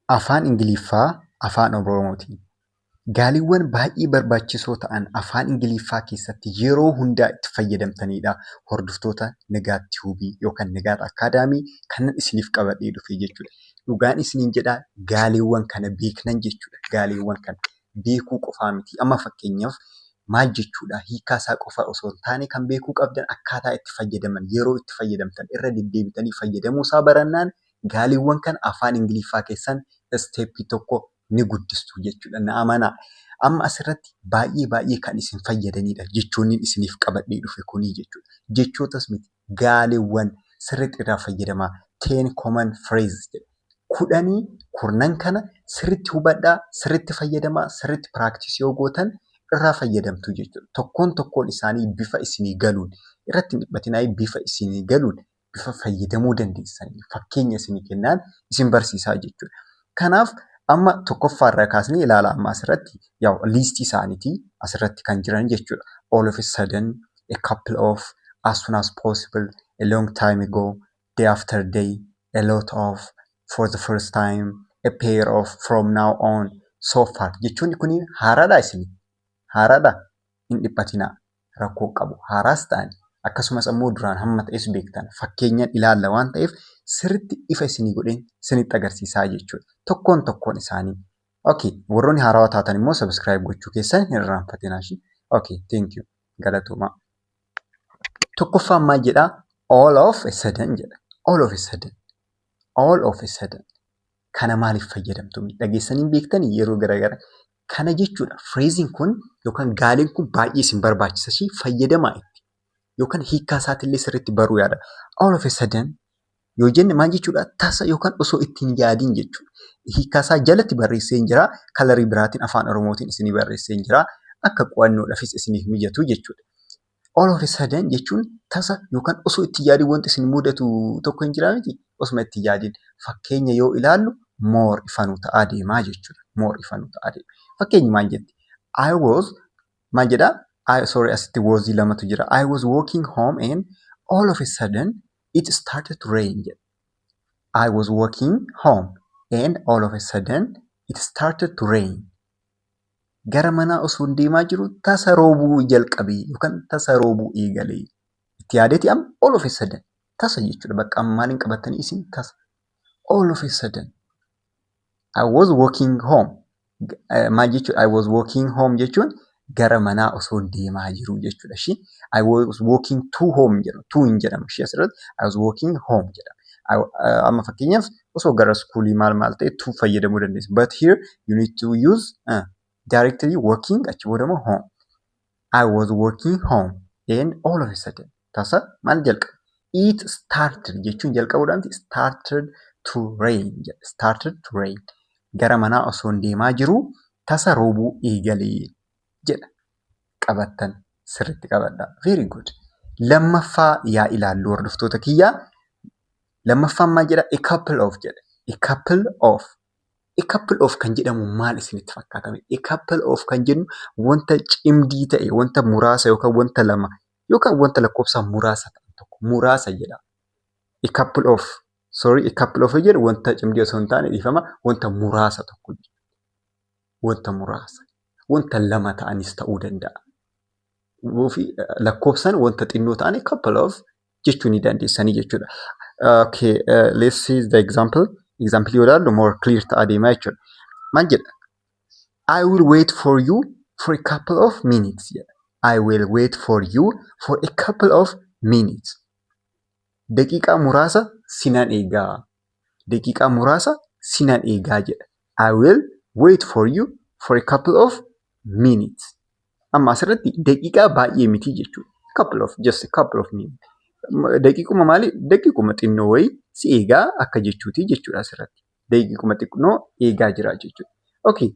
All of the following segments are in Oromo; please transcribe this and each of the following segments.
Afaan Ingiliffaa Afaan Oromootiin. Gaaleewwan baay'ee barbaachisoo ta'an afaan Ingiliffaa keessatti yeroo hundaa itti fayyadamtanidha. Hordoftoota Nigaat Tube yookaan Nigaat Academy kanan isiniif qabadhee dhufe jechuudha. Dhugaan isiniin jedhaa, gaaleewwan kana beeknan jechuudha. Gaaleewwan kana beekuu qofaa miti. Amma fakkeenyaaf maal jechuudha, hiikaa isaa qofa osoo hin taane, kan beekuu qabdan akkaataa itti fayyadaman, yeroo itti fayyadamtan, irra deddeebitanii fayyadamuu isaa barannaan gaaleewwan kana afaan Ingiliffaa keessan step tokko ni guddistu jechuudha. Na amanaa. Amma asirratti baay'ee baay'ee kan isin fayyadanidha jechoonni isiniif qabadhee dhufe kunii jechuudha. Jechootas miti, gaaleewwan sirriitti irraa fayyadamaa. 10 common phrase jedha. 10 kurnan kana sirriitti hubadhaa, sirriitti fayyadamaa, sirriitti practice yoo gootan irraa fayyadamtu jechuudha. Tokkoon tokkoon isaanii bifa isinii galuun irratti hin dhiphatinaa, bifa isinii galuun, bifa fayyadamuu dandeessanii fakkeenya isinii kennaan isin barsiisaa jechuudha. Kanaaf amma tokkoffaarraa kaasnee ilaala. Amma asirratti yaa'u list isaaniitii asirratti kan jiran jechuudha. All of a sudden, a couple of, as soon as possible, a long time ago, day after day, a lot of, for the first time, a pair of, from now on, so far. Jechoonni kun haaraadhaa isinii? Haaraadhaa? Hin dhiphatinaa. Rakkoo qabu. Haaraas ta'an akkasumas ammoo duraan hamma ta'es beektan, fakkeenyaan ilaalla waan ta'eef sirriitti ifa isinii godheen isinitti agarsiisaa jechuudha. Tokkoon tokkoon isaanii. Okay, warroonni haarawaa taatan immoo subscribe gochuu keessan hin irraanfatinaa. Okay, thank you. Galatoomaa. Tokkoffaan maal jedhaa? All of a sudden jedha. All of a sudden. All of a sudden. Kana maaliif fayyadamtu? Dhageessanii beektanii yeroo garaagaraa. Kana jechuudha. Phraseiin kun yookaan gaaleen kun baay'ee isin barbaachisa. Ishii fayyadamaa itti. Yookaan hiikkaa isaatillee sirriitti baruu yaada. All of a sudden yoo jenne maal jechuudha? Tasa yookaan osoo ittiin yaadiin jechuudha. Hiikkaasaa jalatti barreessee jira. Color biraatiin Afaan Oromootiin isinii barreessee jira. Akka qo'annoodhaafis isiniif mijatu jechuudha. All of a sudden jechuun tasa yookaan osoo itti yaadiin wanti isin mudatu tokko hin jiraa miti? Osuma itti yaadiin. Fakkeenya yoo ilaallu more ifanuu ta'aa deemaa jechuudha. More ifanuu ta'aa deema. Fakkeenyi maal jetti? I was, maal jedhaa? I, sorry, asitti was lamatu jira. I was walking home and all of a sudden it started to rain jedha. I was walking home and all of a sudden it started to rain. Gara manaa osoo deemaa jiru tasa roobuu jalqabe yookaan tasa roobuu eegale. Itti yaadeeti amma all of a sudden tasa jechuudha. Bakka amma maaliin qabatanii isin tasa. All of a sudden. I was walking home. Maal jechuudha? I was walking home jechuun gara manaa osoo deemaa jiru jechuudha. Ishii I was walking to home jedhu. To hin jedhamu ishee asirratti. I was walking home jedhama. Amma fakkeenyaaf osoo gara school maal maal ta'e to fayyadamuu dandeessa. But here you need to use directly walking, achi booda immoo home. I was walking home and all of a sudden tasa maal jalqabe? It started jechuun jalqabuudhaan started to rain jedha. Started to rain. Gara manaa osoo deemaa jiru tasa roobuu eegalee jedha. Qabattan sirriitti qabadhaa. Very good. Lammaffaa yaa ilaallu, hordoftoota kiyyaa. Lammaffaan maal jedha? A couple of jedha. A couple of. A couple of kan jedhamu maal isinitti fakkaata? A couple of kan jennu wanta cimdii ta'e, wanta muraasa yookaan wanta lama yookaan wanta lakkoofsaan muraasa ta'e tokko, muraasa jedha. A couple of, sorry, a couple of jedhu wanta cimdii osoo hin taane, dhiifama, wanta muraasa tokko jechuudha. Wanta muraasa. Wanta lama ta'anis ta'uu danda'a. Lakkoofsaan wanta xinnoo ta'an a couple of jechuu ni dandeessanii jechuudha. Okay, let's see the example. Example yoo ilaallu more clear ta'aa deemaa jechuudha. Maal jedha? I will wait for you for a couple of minutes jedha. I will wait for you for a couple of minutes. Daqiiqaa muraasa sinan eegaa. Daqiiqaa muraasa sinan eegaa jedha. I will wait for you for a couple of minutes. Amma asirratti daqiiqaa baay'ee miti jechuudha. Couple of, just a couple of minutes. Daqiiquma maali? Daqiiquma xinnoo wayii si eegaa akka jechuuti jechuudha asirratti. Daqiiquma xinnoo eegaa jira jechuudha. Okay.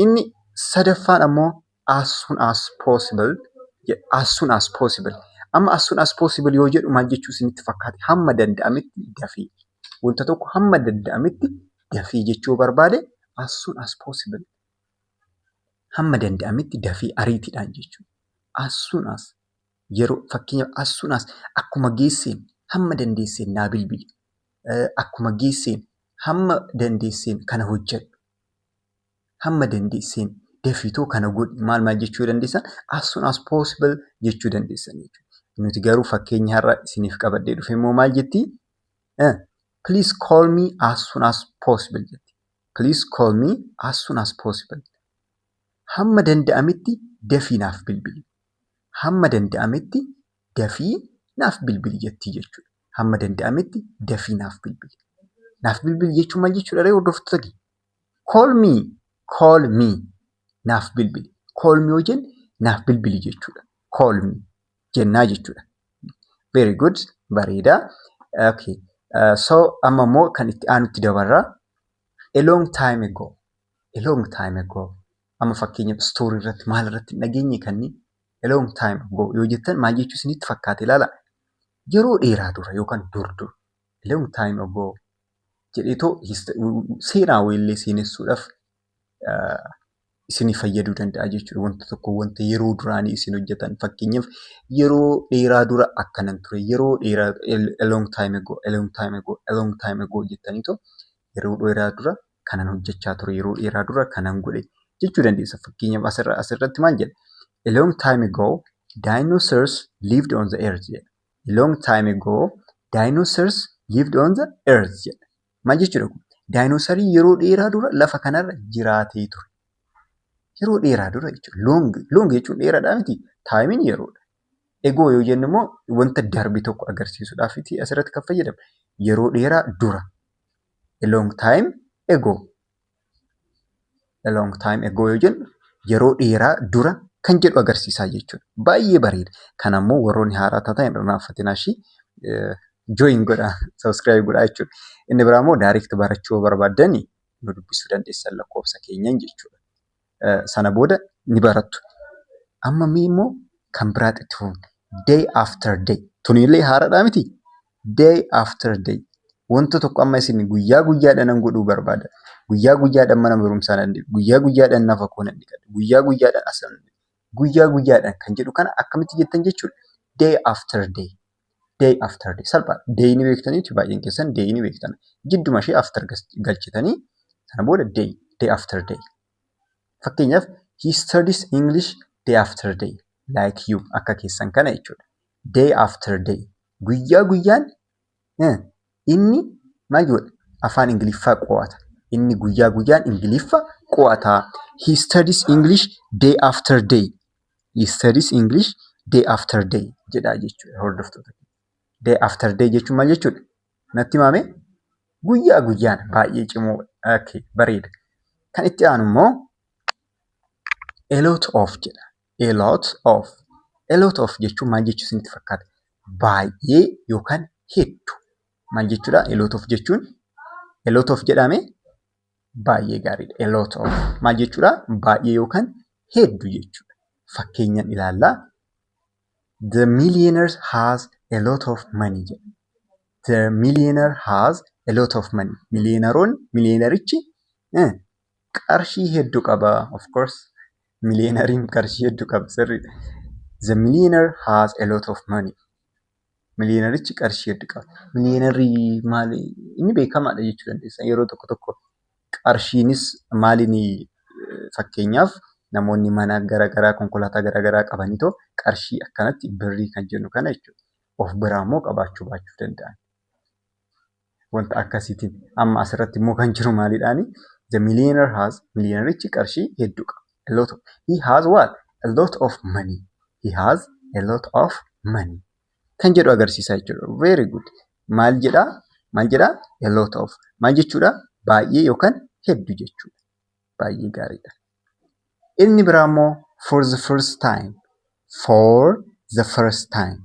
Inni sadaffaan ammoo as soon as possible. As soon as possible. Amma as soon as possible yoo jedhu maal jechuu isinitti fakkaate? Hamma danda'ametti dafee. Wanta tokko hamma danda'ametti dafee jechuu barbaade, as soon as possible. Hamma danda'ametti dafee, ariitiidhaan jechuudha. As soon as, yeroo fakkeenyaaf, as soon as, akkuma geesseen, hamma dandeesseen naa bilbili. Akkuma geesseen Hamma dandeesseen kana hojjedhu. Hamma dandeesseen dafiitoo kana godhi maal maal jechuu dandeessan, "as soon as possible" jechuu dandeessan jechuudha. Nuti garuu fakkeenya har'a isiniif qabadhee dhufe immoo maal jettii? "Please call me as soon as possible" jetti. "Please call me as soon as possible." Hamma danda'ametti dafii naaf bilbili. Hamma danda'ametti dafii naaf bilbili jettii jechuudha. Hamma danda'ametti dafii naaf bilbili. Naaf bilbili jechuun maal jechuudha ree, hordoftoota kee? Call me, call me, naaf bilbili. Call me yoo jenne naaf bilbili jechuudha. Call me jennaa jechuudha. Very good, bareedaa. Okay. So amma immoo kan itti aanutti dabarraa. A long time ago. A long time ago. Amma fakkeenyaaf story irratti maal irratti hin dhageenye kanneen "a long time ago" yoo jettan maal jechuu isinitti fakkaate ilaala. Yeroo dheeraa dura yookaan dur dur, "a long time ago" jedheetoo seenaa wayiillee seenessuudhaaf isinii fayyaduu danda'a jechuudha. Wanta tokko, wanta yeroo duraanii isin hojjetan, fakkeenyaaf yeroo dheeraa dura akkanan ture, yeroo dheeraa, "a long time ago, a long time ago, a long time ago" jettaniitoo yeroo dheeraa dura kanan hojjechaa ture, yeroo dheeraa dura kanan godhe jechuu dandeessa. Fakkeenyaaf asirratti maal jedha? "A long time ago dinosaurs lived on the earth" jedha. "A long time ago dinosaurs lived on the earth" jedha. Maal jechuudha kun? Daayinoosarii yeroo dheeraa dura lafa kanarra jiraatee ture. Yeroo dheeraa dura jechuudha. Long, long jechuun dheeraadhaa miti? Timeiin yeroodha. Ago yoo jennu immoo wanta darbe tokko agarsiisuudhaaf asirratti kan fayyadamu. Yeroo dheeraa dura. A long time ago. "A long time ago" yoo jennu yeroo dheeraa dura kan jedhu agarsiisaa jechuudha. Baay'ee bareeda. Kana immoo warroonni haaraa taatan hin irraanfatinaa ishii join godhaa, subscribe godhaa jechuudha. Inni biraa immoo direct barachuu yoo barbaaddan nu dubbisuu dandeessan lakkoofsa keenyan jechuudha. Sana booda ni barattu. Amma mee immoo kan biraatti itti fufna. Day after day. Tunillee haaraadhaa miti? Day after day. Wanta tokko amma isin guyyaa guyyaadhaan nan godhuu barbaada. Guyyaa guyyaadhaan mana barumsaa nan deema. Guyyaa guyyaadhaan nafa koo nan dhiqadha. Guyyaa guyyaadhaan as nan guyyaa guyyaadhaan kan jedhu kana akkamitti jettan jechuudha. Day after day. Day after day. Salphaadha. Day ni beektaniitu, baay'een keessan day ni beektan. Jidduma ishee after galchitanii sana booda day, day after day. Fakkeenyaaf, "He studies English day after day like you", akka keessan kana jechuudha. Day after day. Guyyaa guyyaan inni maal godha? Afaan Ingiliffaa qo'ata. Inni guyyaa guyyaan Ingiliffa qo'ata. He studies English day after day. "He studies English day after day" jedhaa jechuudha hordoftoota. Day after day jechuun maal jechuudha? Natti himaame? Guyyaa guyyaan. Baay'ee cimoo. Okay, bareeda. Kan itti aanu immoo "a lot of" jedha. A lot of. "A lot of" jechuun maal jechuu isinitti fakkaata? Baay'ee yookaan hedduu. Maal jechuudha? "A lot of" jechuun, "a lot of" jedhame, baay'ee gaariidha. "A lot of" maal jechuudha? Baay'ee yookaan hedduu jechuudha. Fakkeenyaan ilaallaa. "The millionaire has a lot of money" jedha. "The millionaire has a lot of money." Millionairoonni, millionairichi qarshii hedduu qaba. Of course, millionairiin qarshii hedduu qaba, sirriidha. "The millionaire has a lot of money." Millionairichi qarshii hedduu qaba. Millionairri maali? Inni beekamaadha jechuu dandeessa. Yeroo tokko tokko qarshiinis maaliin, fakkeenyaaf namoonni mana garaagaraa, konkolaataa garaagaraa qabaniitoo qarshii akkanatti birrii kan jennu kana jechuudha. Of biraa immoo qabaachuu baachuu danda'an. Wanta akkasiitiin amma asirratti immoo kan jiru maalidhaani? The millionaire has, millionairichi qarshii hedduu qaba. A lot of, he has what? A lot of money. "He has a lot of money" kan jedhu agarsiisa jechuudha. Very good. Maal jedhaa? Maal jedhaa? "A lot of." Maal jechuudha? Baay'ee yookaan hedduu jechuudha. Baay'ee gaariidha. Inni biraa immoo for the first time. For the first time.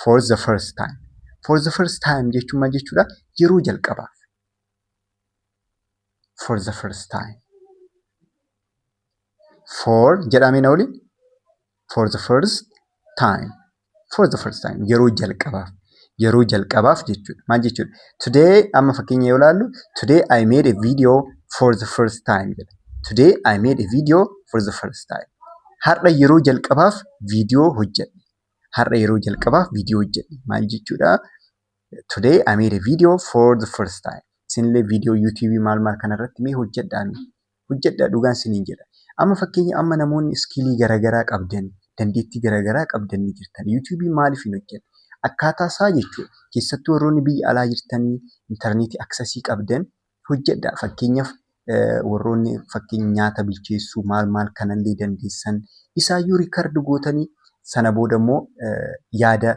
For the first time. "For the first time" jechuun maal jechuudha? Yeroo jalqabaaf. For the first time. For jedhamee na waliin? For the first time. For the first time. Yeroo jalqabaaf. Yeroo jalqabaaf jechuudha. Maal jechuudha? Today, amma fakkeenya yoo ilaallu, "Today I made a video for the first time" jedha. "Today I made a video for the first time." Har'a yeroo jalqabaaf viidiyoo hojjedhe. Har'a yeroo jalqabaaf viidiyoo hojjedhe. Maal jechuudha? "Today I made a video for the first time." Isinillee viidiyoo YouTubeii maal maal kanarratti mee hojjedhaa, hojjedhaa, dhugaan isiniin jedha. Amma fakkeenya amma namoonni skillii garaagaraa qabdan, dandeettii garaagaraa qabdan ni jirtan. YouTubeii maaliif hin hojjenne? Akkaataa isaa jechuudha. Keessattuu warroonni biyya alaa jirtanii intarneetii accessii qabdan hojjedhaa. Fakkeenyaaf, warroonni fakkeenya nyaata bilcheessuu maal maal kanallee dandeessan, isaayyuu record gootanii sana booda immoo yaada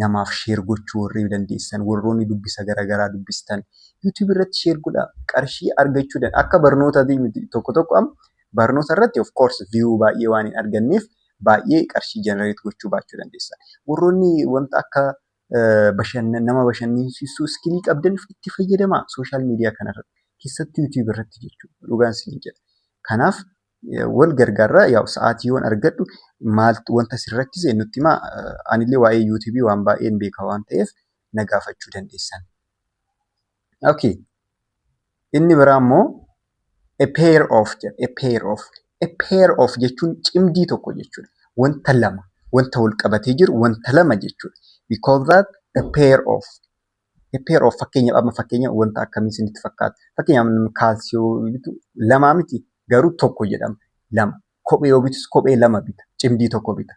namaaf share gochuu warri dandeessan, warroonni dubbisa garaagaraa dubbistan, YouTubeii irratti share godhaa, qarshii argachuu dandeenya. Akka barnootaatii miti, tokko tokko amma barnoota irratti of course view baay'ee waan hin arganneef baay'ee qarshii generate gochuu baachuu dandeessan. Warroonni wanta akka nama bashannansiisuu skillii qabdan itti fayyadamaa social media kanarratti, keessattuu YouTubeii irratti jechuudha, dhugaan isiniin jedha. Kanaaf wal gargaarraa. Yaa'u sa'aatii yoon argadhu maaltu wanta isin rakkise nutti himaa, anillee waa'ee YouTubeii waan baay'een beeka waan ta'eef na gaafachuu dandeessan. Okay. Inni biraa immoo "a pair of" jedha. A pair of. A pair of jechuun cimdii tokko jechuudha. Wanta lama, wanta wal qabatee jiru, wanta lama jechuudha. We call that a pair of. A pair of, fakkeenyaaf, amma fakkeenya wanta akkamii isinitti fakkaata? Fakkeenyaaf, namni kaalsii yoo bitu lamaa miti, garuu tokko jedhama. Lama. Kophee yoo bitus kophee lama bita. Cimdii tokko bita.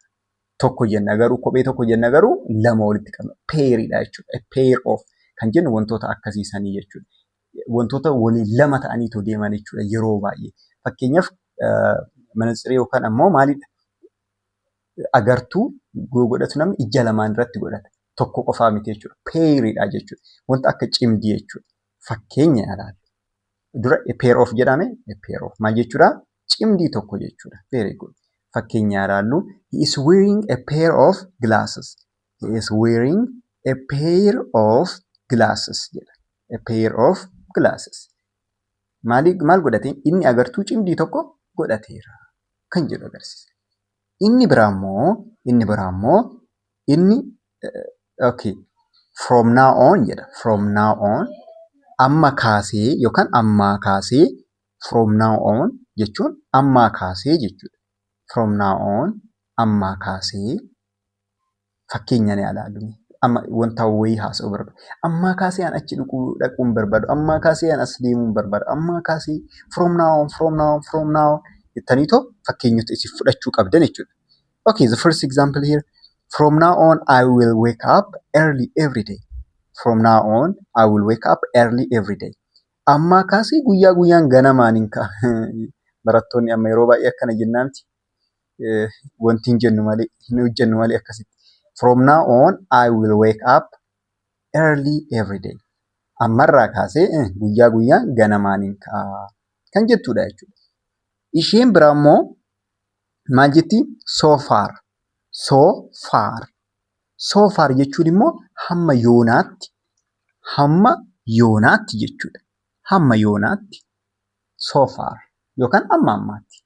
Tokko jenna garuu, kophee tokko jenna garuu lama walitti qabna. Pairiidha jechuudha. A pair of kan jennu wantoota akkasiisanii jechuudha. Wantoota waliin lama ta'aniitoo deeman jechuudha yeroo baay'ee. Fakkeenyaaf, manatsirii yookaan ammoo maalidha? Agartuu godhatu namni ija lamaan irratti godhata. Tokko qofaa miti jechuudha. Pairiidha jechuudha. Wanta akka cimdii jechuudha. Fakkeenya ilaali. Dura a pair of jedhame, a pair of maal jechuudha? Cimdii tokko jechuudha. Very good. Fakkeenya ilaallu. He is wearing a pair of glasses. He is wearing a pair of glasses jedha. A pair of glasses. Maali, maal godhate? Inni agartuu cimdii tokko godhateera kan jedhu agarsiisa. Inni biraa immoo inni, okay, "from now on" jedha. "From now on", amma kaasee yookaan ammaa kaasee. "From now on" jechuun ammaa kaasee jechuudha. "From now on", ammaa kaasee. Fakkeenya ni ilaallu. Amma wanta wayii haasa'uu barbaada. Ammaa kaasee an achi dhaquu hin barbaadu. Ammaa kaasee an as deemuu hin barbaadu. Ammaa kaasee, from now on, from now on, from now on jettaniitoo fakkeenyota isin fudhachuu qabdan jechuudha. Okay, the first example here. From now on, I will wake up early every day. From now on, I will wake up early every day. Ammaa kaasee guyyaa guyyaan ganamaan hin ka'a. Barattoonni amma yeroo baay'ee akkana jennaa miti. Wanti hin jennu malee, hin hojjennu malee akkasitti. From now on, I will wake up early every day. Ammarraa kaasee guyyaa guyyaan ganamaan hin ka'a kan jettudha jechuudha. Isheen biraa immoo maal jetti? So far. So far. So far jechuun immoo hamma yoonaatti. Hamma yoonaatti jechuudha. Hamma yoonaatti. So far yookaan amma ammaatti.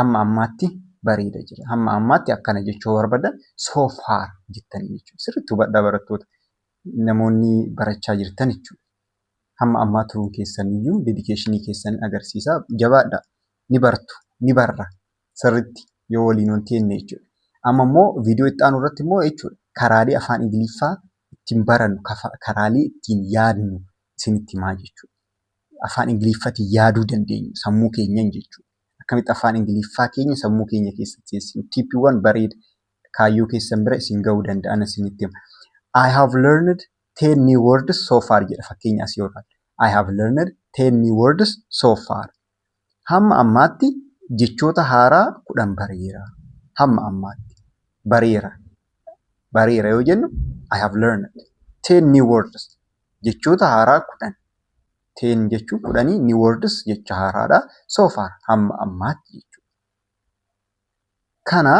Amma ammaatti bareeda jira. Hamma ammaatti akkana jechuu barbaadan so far jettanii jechuudha. Sirriitti hubadhaa barattoota. Namoonni barachaa jirtan jechuudha. Hamma ammaa turuun keessaniyyuu dedicationii keessan agarsiisa. Jabaadhaa. Ni bartu. Ni barra. Sirriitti yoo waliin wanti jenne jechuudha. Amma immoo viidiyoo itti aanu irratti immoo jechuudha, karaalee afaan Ingiliffaa ittiin barannu, karaalee ittiin yaadnu isinitti himaa jechuudha. Afaan Ingiliffaatiin yaaduu dandeenyu sammuu keenyan jechuudha. Akkamitti afaan Ingiliffaa keenya sammuu keenya keessatti seensisnu, tippiiwwan bareeda kaayyoo keessan bira isin gahuu danda'an isinitti hima. "I have learned 10 new words so far" jedha fakkeenya asii yoo. I have learned 10 new words so far. Hamma ammaatti jechoota haaraa 10 bareera. Hamma ammaatti bareera. Bareera yoo jennu, I have learned 10 new words. Jechoota haaraa 10. 10 jechuun kudhanii, new words jecha haaraadha. So far, hamma ammaatti jechuudha. Kana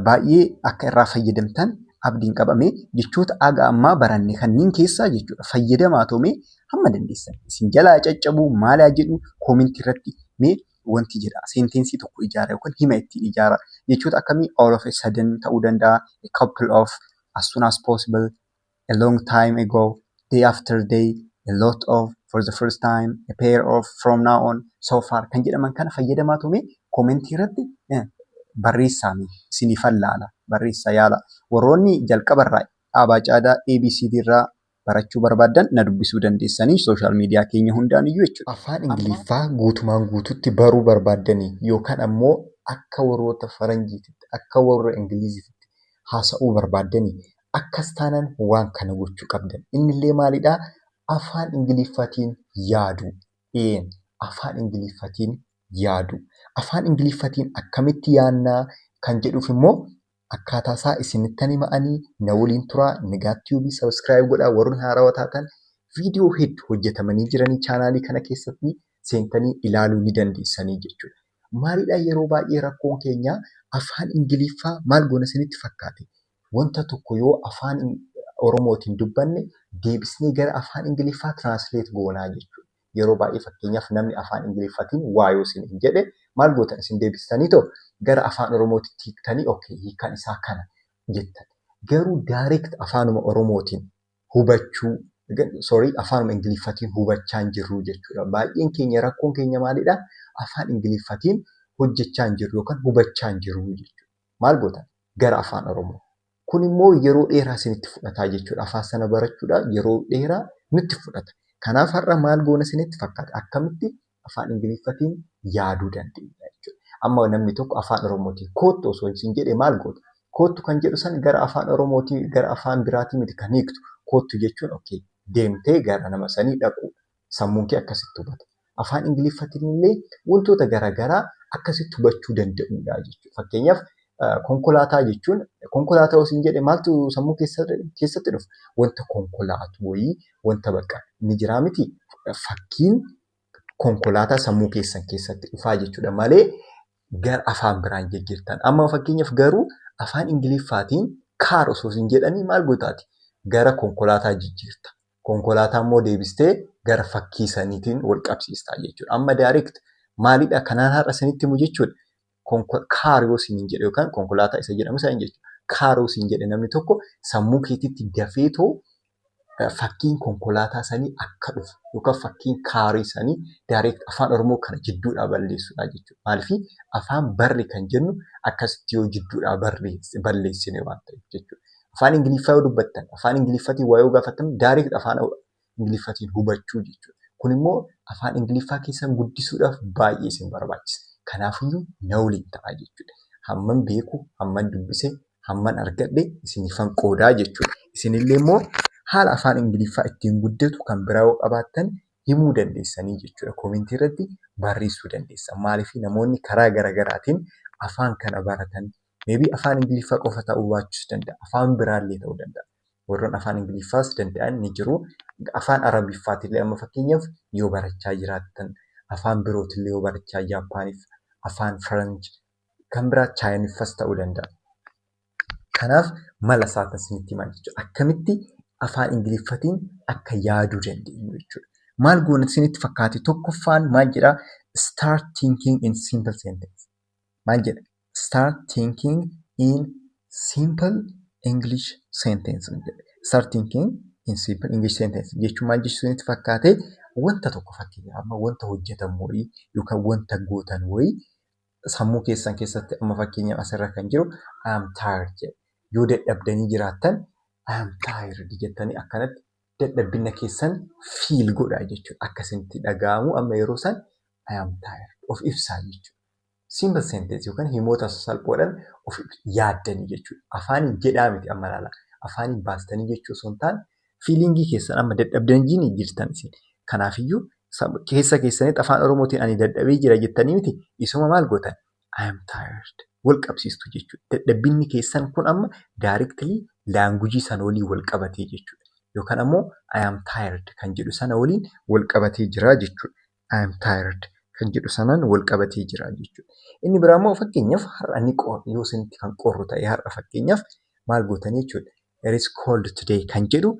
baay'ee akka irraa fayyadamtan abdiin qabame. Jechoota aga ammaa baranne kanneen keessaa jechuudha fayyadamaa toomee hamma dandeessan. Isin jalaa caccabuu maal haa jedhu, commentii irratti mee wanti jedha, sentenceii tokko ijaara yookaan hima ittiin ijaara. Jechoota akkamii? All of a sudden ta'uu danda'a, a couple of, as soon as possible, a long time ago, day after day, a lot of, for the first time, a pair of, from now on, so far kan jedhaman kana fayyadamaa toomee commentii irratti barreessaa, isiniifan laala, barreessaa yaala. Warroonni jalqabarraa Aabaa Caadaa ABCD irraa Barachuu barbaaddan na dubbisuu dandeessanii social media keenya hundaan iyyuu jechuudha. Afaan Ingiliffaa guutumaan guututti baruu barbaaddanii yookaan ammoo akka warroota faranjiititti, akka warra Ingiliziitti haasa'uu barbaaddanii, akkas taanaan waan kana gochuu qabdan. Innillee maalidhaa? Afaan Ingiliffaatiin yaaduu. Afaan Ingiliffaatiin yaaduu. Afaan Ingiliffaatiin akkamitti yaadnaa kan jedhuuf immoo akkaataa isaa isinittan hima'anii na waliin turaa. Nigaat Tube subscribe godhaa. Warroonni haarawaa taatan viidiyoo hedduu hojjetamanii jiranii chaanaalii kana keessatti seentanii ilaaluu ni dandeessanii jechuudha. Maalidhaa, yeroo baay'ee rakkoon keenya afaan Ingiliffaa maal goona isinitti fakkaate? Wanta tokko yoo afaan Oromootiin dubbanne deebisnee gara afaan Ingiliffaa translate goonaa jechuudha. Yeroo baay'ee, fakkeenyaaf, namni afaan Ingiliffaatiin waa yoo isin jedhe maal gootan isin? Deebistanii too gara afaan Oromootitti hiiktanii, "Okay, hiikaan isaa kana" jettan. Garuu direct afaanuma Oromootiin hubachuu, sorry, afaanuma Ingiliffaatiin hubachaa hin jirru jechuudha. Baay'een keenya rakkoon keenya maalidhaa? Afaan Ingiliffaatiin hojjechaa hin jirru yookaan hubachaa hin jirru jechuudha. Maal gootan? Gara afaan Oromoo. Kun immoo yeroo dheeraa isinitti fudhataa jechuudha. Afaan sana barachuudhaaf yeroo dheeraa nutti fudhata. Kanaaf har'a maal goona isinitti fakkaata? Akkamitti afaan Ingiliffaatiin yaaduu dandeenya jechuudha. Amma namni tokko afaan Oromootiin "Koottu" osoo isin jedhe maal goota? "Koottu" kan jedhu san gara afaan Oromootiin, gara afaan biraatii miti kan hiiktu. "Koottu" jechuun, okay, deemtee gara nama sanii dhaquudha. Sammuun kee akkasitti hubata. Afaan Ingiliffaatiin illee wantoota garaagaraa akkasitti hubachuu danda'uudha jechuudha. Fakkeenyaaf, konkolaataa jechuun, konkolaataa osoo hin jedhe maaltu sammuu keessatti dhufa? Wanta konkolaatu wayii, wanta bakka ni jiraa miti, fakkiin konkolaataa sammuu keessan keessatti dhufaa jechuudha malee gara afaan biraan jijjiirtan. Amma fakkeenyaaf garuu afaan Ingiliffaatiin "car" osoo hin jedhanii maal gootaati? Gara konkolaataa jijjiirta. Konkolaataa immoo deebistee gara fakkii saniitiin wal qabsiistaa jechuudha. Amma direct maalidha kanaan har'a isinitti himu jechuudha. "Car" yoo isiniin jedhe yookaan konkolaataa isa jedhamu sana jechuudha. "Car" yoo isin jedhe namni tokko, sammuu keetitti dafeetoo fakkiin konkolaataa sanii akka dhufu yookaan fakkiin carii sanii direct afaan Oromoo kana jidduudhaa balleessuudha jechuudha. Maaliif? Afaan barre kan jennu akkasitti yoo jidduudhaa balleessine waan ta'eef jechuudha. Afaan Ingiliffaa yoo dubbattan, afaan Ingiliffaatiin waa yoo gaafattan, direct afaan Ingiliffaatiin hubachuu jechuudha. Kun immoo afaan Ingiliffaa keessan guddisuudhaaf baay'ee isin barbaachisa. Kanaafiyyuu na waliin ta'aa jechuudha. Hamman beeku, hamman dubbise, hamman argadhe isiniifan qoodaa jechuudha. Isinillee immoo haala afaan Ingiliffaa ittiin guddatu kan biraa yoo qabaattan himuu dandeessanii jechuudha. Commentii irratti barreessuu dandeessan. Maaliif? Namoonni karaa garaagaraatiin afaan kana baratan, maybe afaan Ingiliffaa qofa ta'uu baachuus danda'a. Afaan biraallee ta'uu danda'a. Warroon afaan Ingiliffaas danda'an ni jiru. Afaan Arabiffaatillee amma fakkeenyaaf yoo barachaa jiraattan, afaan birootillee yoo barachaa, Jaappaaniif, afaan Faranj, kan biraa Chaayiniffas ta'uu danda'a. Kanaaf mala isaatiin isinitti himaa jechuudha. Akkamitti afaan Ingiliffaatiin akka yaaduu dandeenyu jechuudha. Maal goona isinitti fakkaate? Tokkoffaan maal jedhaa? Start thinking in simple sentence. Maal jedha? Start thinking in simple English sentence jedha. Start thinking in simple English sentence jechuun maal jechuu isinitti fakkaate? Wanta tokko, fakkeenyaaf, amma wanta hojjetamu wayii yookaan wanta gootan wayii sammuu keessan keessatti, amma fakkeenyaaf asirra kan jiru "I am tired" jedha. Yoo dadhabdanii jiraattan "I am tired" jettanii akkanatti dadhabbina keessan feel godhaa jechuudha. Akka isinitti dhaga'amu amma yeroo san "I am tired" of ibsaa jechuudha. Simple sentence yookaan himoota sasalphoodhaan of yaaddanii jechuudha. Afaaniin jedhaa miti, amma ilaalaa. Afaaniin baastanii jechuu osoo hin taane, feelingii keessan, amma dadhabdanii jirtan isin. Kanaafiyyuu keessa keessanitti afaan Oromootiin "Ani dadhabee jira" jettanii miti, isuma maal gootan? "I am tired" wal qabsiistu jechuudha. Dadhabbinni keessan kun amma directly languageii sana waliin wal qabatee jechuudha. Yookaan ammoo "I am tired" kan jedhu sana waliin wal qabatee jira jechuudha. "I am tired" kan jedhu sanaan wal qabatee jira jechuudha. Inni biraa immoo, fakkeenyaaf, har'a ni qorra yoo isinitti kan qorru ta'e, har'a fakkeenyaaf maal gootanii jechuudha. "It is cold today" kan jedhu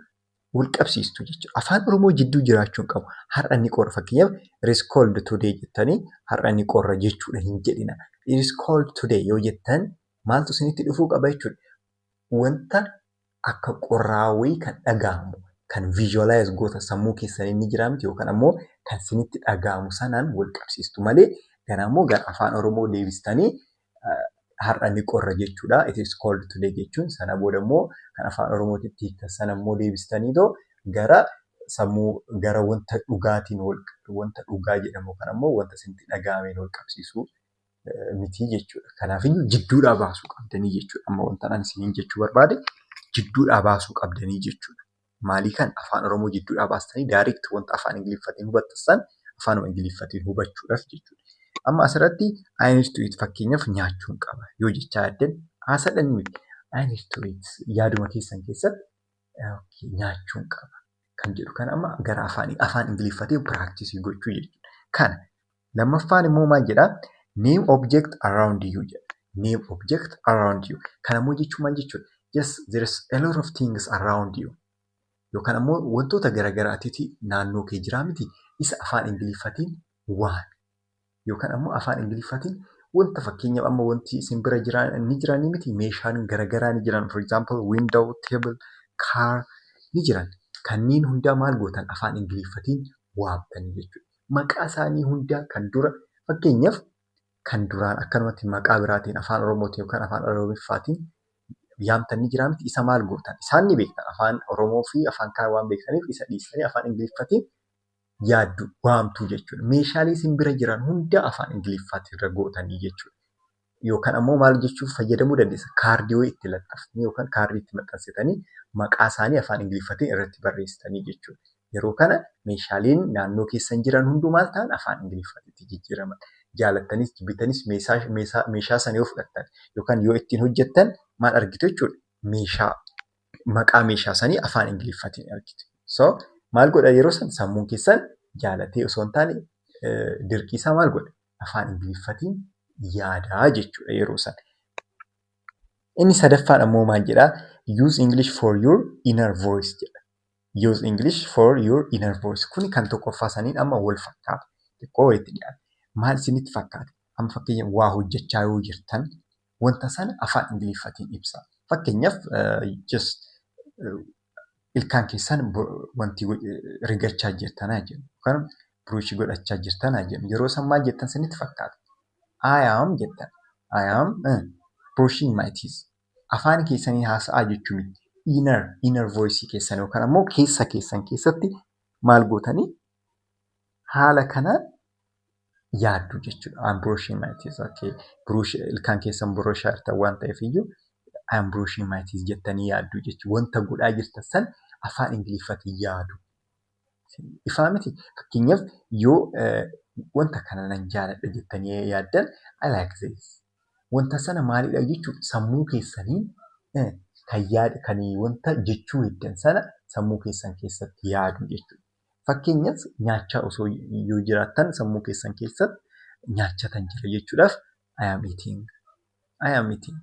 wal qabsiistu jechuudha. Afaan Oromoo jidduu jiraachuu hin qabu. Har'a ni qorra, fakkeenyaaf, "It is cold today" jettanii har'a ni qorra jechuudha hin jedhina. "It is cold today" yoo jettan maaltu isinitti dhufuu qaba jechuudha? Wanta akka qorraa wayii kan dhaga'amu, kan visualize goota sammuu keessanii ni jira miti, yookaan ammoo kan isinitti dhaga'amu sanaan wal qabsiistu malee gara immoo gara afaan Oromoo deebistanii har'a ni qorra jechuudha. "It is cold today" jechuun sana booda immoo kan afaan Oromootitti hiiktan sana immoo deebistaniitoo gara sammuu, gara wanta dhugaatiin, wanta dhugaa jedhamu kan ammoo wanta isinitti dhaga'ameen wal qabsiisuu miti jechuudha. Kanaafiyyuu jidduudhaa baasuu qabdanii jechuudha. Amma wanta ani isiniin jechuu barbaade jidduudhaa baasuu qabdanii jechuudha. Maalii kan afaan Oromoo jidduudhaa baastanii direct wanta afaan Ingiliffaatiin hubattan san afaanuma Ingiliffaatiin hubachuudhaaf jechuudha. Amma asirratti "I need to eat", fakkeenyaaf nyaachuun qaba yoo jechaa yaaddan, haasadhanii miti. "I need to eat" yaaduma keessan keessatti nyaachuun qaba kan jedhu kana amma gara afaan Ingiliffaatiin practice gochuu jechuudha. Kana lammaffaan immoo maal jedhaa? "Name object around you" jedha. "Name object around you." Kana immoo jechuun maal jechuudha? Yes, there is a lot of things around you. Yookaan ammoo wantoota garaagaraatiitu naannoo kee jiraa miti, isa afaan Ingiliffaatiin waami. Yookaan ammoo afaan Ingiliffaatiin wanta, fakkeenyaaf, amma wanti isin bira jiran ni jiranii miti, meeshaan garaagaraa ni jiran, for example window, table, car ni jiran. Kanneen hundaa maal gootan? Afaan Ingiliffaatiin waamtanii jechuudha. Maqaa isaanii hundaa kan dura, fakkeenyaaf, kan duraan akkanumatti maqaa biraatiin afaan Oromootiin yookaan afaan Oromiffaatiin yaamtan ni jiraa miti, isa maal gootan? Isaan ni beektan, afaan Oromoo fi afaan kaan waan beektaniif isa dhiistanii afaan Ingiliffaatiin yaaddu, waamtuu jechuudha. Meeshaalee isin bira jiran hunda afaan Ingiliffaatiin irra gootanii jechuudha. Yookaan ammoo maal jechuuf fayyadamuu dandeessa? Kaardii wayii itti laxxaftanii yookaan kaardii itti maxxansitanii maqaa isaanii afaan Ingiliffaatiin irratti barreessitanii jechuudha. Yeroo kana meeshaaleen naannoo keessan jiran hunduu maal ta'an? Afaan Ingiliffaatti jijjiiraman. Jaalattanis jibbitanis meeshaa sana yoo fudhattan yookaan yoo ittiin hojjettan maal argitu jechuudha? Meeshaa, maqaa meeshaa sanii afaan Ingiliffaatiin argitu. So maal godha yeroo sana? Sammuun keessan jaalatee osoo hin taane dirqiisaa maal godha? Afaan Ingiliffaatiin yaadaa jechuudha yeroo sana. Inni sadaffaan ammoo maal jedhaa? "Use English for your inner voice" jedha. "Use English for your inner voice." Kuni kan tokkoffaa saniin amma wal fakkaata. Xiqqoo walitti dhiyaata. Maal isinitti fakkaata? Amma fakkeenyaaf waa hojjechaa yoo jirtan wanta sana afaan Ingiliffaatiin ibsaa. Fakkeenyaaf, just ilkaan keessan wanti rigachaa jirtan haa jennu. Yookaan brush godhachaa jirtan haa jennu. Yeroo san maal jettan isinitti fakkaata? "I am" jettan. "I am brushing my teeth." Afaan keessanii haasa'aa jechuu miti. Inner voice keessan yookaan ammoo keessa keessan keessatti maal gootanii haala kanaan yaaddu jechuudha. "I'm brushing my teeth." Okay. Brush, ilkaan keessan boroshaa jirtan waan ta'eef iyyuu "I am brushing my teeth" jettanii yaaddu jechuudha. Wanta godhaa jirtan san afaan Ingiliffaatiin yaadu. Ifaa miti? Fakkeenyaaf, yoo wanta kana nan jaaladha jettanii yaaddan, "I like this." Wanta sana maalidha jechuudha? Sammuu keessaniin kan yaada, kan wanta jechuu heddan sana sammuu keessan keessatti yaadu jechuudha. Fakkeenyaaf, nyaachaa osoo yoo jiraattan sammuu keessan keessatti nyaachatan jira jechuudhaaf "I am eating. I am eating."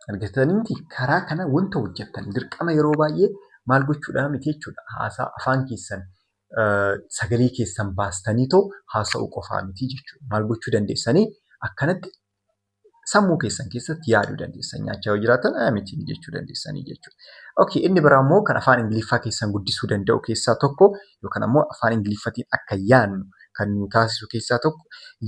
Argatanii miti? Karaa kana wanta hojjettan dirqama yeroo baay'ee maal gochuudhaa miti jechuudha. Haasaa afaan keessan, sagalee keessan baastanii too haasa'uu qofaa miti jechuudha. Maal gochuu dandeessanii? Akkanatti sammuu keessan keessatti yaaduu dandeessan. Nyaachaa yoo jiraatan "I am eating" jechuu dandeessanii jechuudha. Okay, inni biraa immoo kan afaan Ingiliffaa keessan guddisuu danda'u keessaa tokko yookaan ammoo afaan Ingiliffaatiin akka yaadnu kan nu taasisu keessaa tokko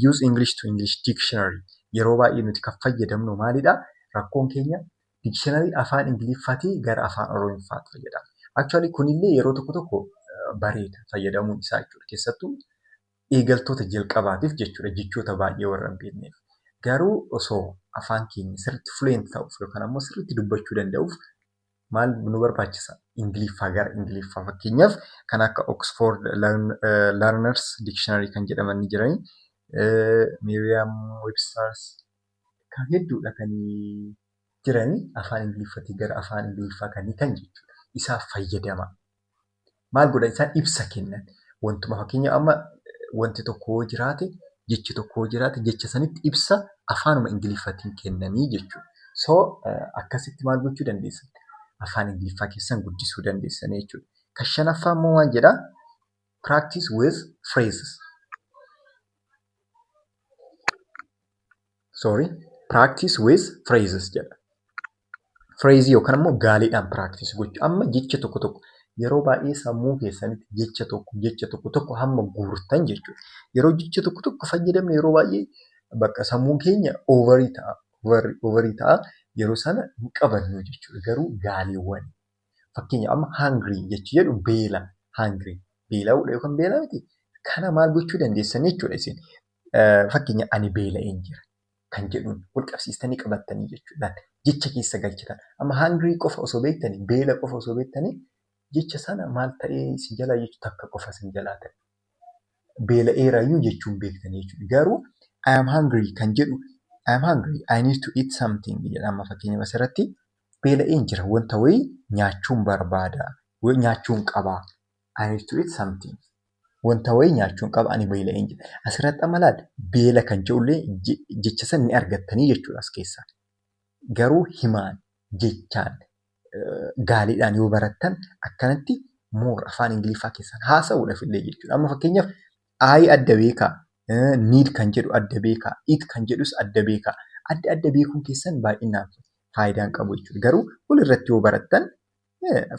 "use English to English dictionary". Yeroo baay'ee nuti kan fayyadamnu maalidhaa? Rakkoon keenya dictionary afaan Ingiliffaatii gara afaan Oromiffaatti fayyadamna. Actually kunillee yeroo tokko tokko bareeda fayyadamuun isaa jechuudha. Keessattuu eegaltoota jalqabaatiif jechuudha, jechoota baay'ee warra hin beekneef. Garuu osoo afaan keenya sirriitti fluent ta'uuf yookaan ammoo sirriitti dubbachuu danda'uuf maal nu barbaachisa? Ingiliffaa gara Ingiliffaa, fakkeenyaaf, kan akka Oxford Learners Dictionary kan jedhaman ni jiranii. Merriam Webster's kan hedduudha kan jiranii afaan Ingiliffaatii gara afaan Ingiliffaa kan hiikan jechuudha. Isaaf fayyadama. Maal godhan isaan? Ibsa kennan. Wantuma, fakkeenyaaf, amma wanti tokko yoo jiraate, jechi tokko yoo jiraate, jecha sanitti ibsa afaanuma Ingiliffaatiin kennanii jechuudha. So akkasitti maal gochuu dandeessan? Afaan Ingiliffaa keessan guddisuu dandeessan jechuudha. Kan shanaffaa immoo maal jedhaa? "Practice with phrases." Sorry, "practice with phrases" jedha. Phrase yookaan immoo gaaleedhaan practice gochuu. Amma jecha tokko tokko yeroo baay'ee sammuu keessanitti jecha tokko tokko hamma guurtan jechuudha. Yeroo jecha tokko tokko fayyadamne yeroo baay'ee bakka sammuun keenya over ta'a. Over ta'a. Yeroo sana hin qabannu jechuudha. Garuu gaaleewwan, Fakkeenyaaf amma "hungry" jechi jedhu beela. Hungry beela'uudha yookaan beela miti. Kana maal gochuu dandeessan jechuudha isin. Fakkeenya "ani beela'een jira" kan jedhuun wal qabsiistanii qabattanii jechuudha. Jecha keessa galchitan. Amma "hungry" qofa osoo beektanii, beela qofa osoo beektanii, jecha sana maal ta'ee isin jalaa jechuu takka qofa isin jalaa ta'e. Beela'eerayyuu jechuun beektanii jechuudha. Garuu "I am hungry" kan jedhu, "I am hungry, I need to eat something" jedha. Amma fakkeenyaaf asirratti beela'een jira, wanta wayii nyaachuun barbaada, nyaachuun qaba. I need to eat something. Wanta wayii nyaachuun qaba, ani beela'een jira. Asirratti amma laal, beela kan jedhullee jecha sana ni argattanii jechuudha as keessaa. Garuu himaan, jechaan, gaaliidhaan yoo barattan akkanatti more afaan Ingiliffaa keessaan haasa'uudhaaf illee jechuudha. Amma fakkeenyaaf "I" adda beekaa, "need" kan jedhu adda beekaa, "eat" kan jedhus adda beekaa. Adda adda beekuun keessan baay'inaan faayidaa hin qabu jechuudha. Garuu walirratti yoo barattan,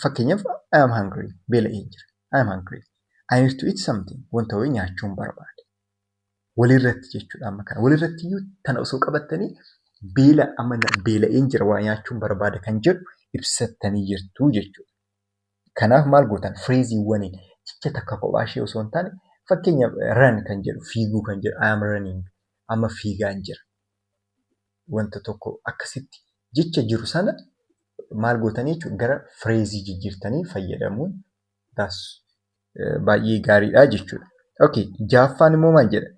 fakkeenyaaf "I am hungry", beela'een jira. I am hungry. I need to eat something. Wanta wayii nyaachuun barbaada. Walirratti jechuudha amma kana. Walirratti iyyuu tana osoo qabattanii, beela, amma beela'een jira, waa nyaachuun barbaada kan jedhu ibsattanii jirtu jechuudha. Kanaaf maal gootan? Phraseiiwwaniin jecha takka kophaa ishee osoo hin taane, fakkeenyaaf "run" kan jedhu, fiiguu kan jedhu, "I am running", amma fiigaan jira. Wanta tokko akkasitti jecha jiru sana maal gootanii jechuudha, gara phraseii jijjiirtanii fayyadamuun baay'ee gaariidha jechuudha. Okay, ja'affaan immoo maal jedha?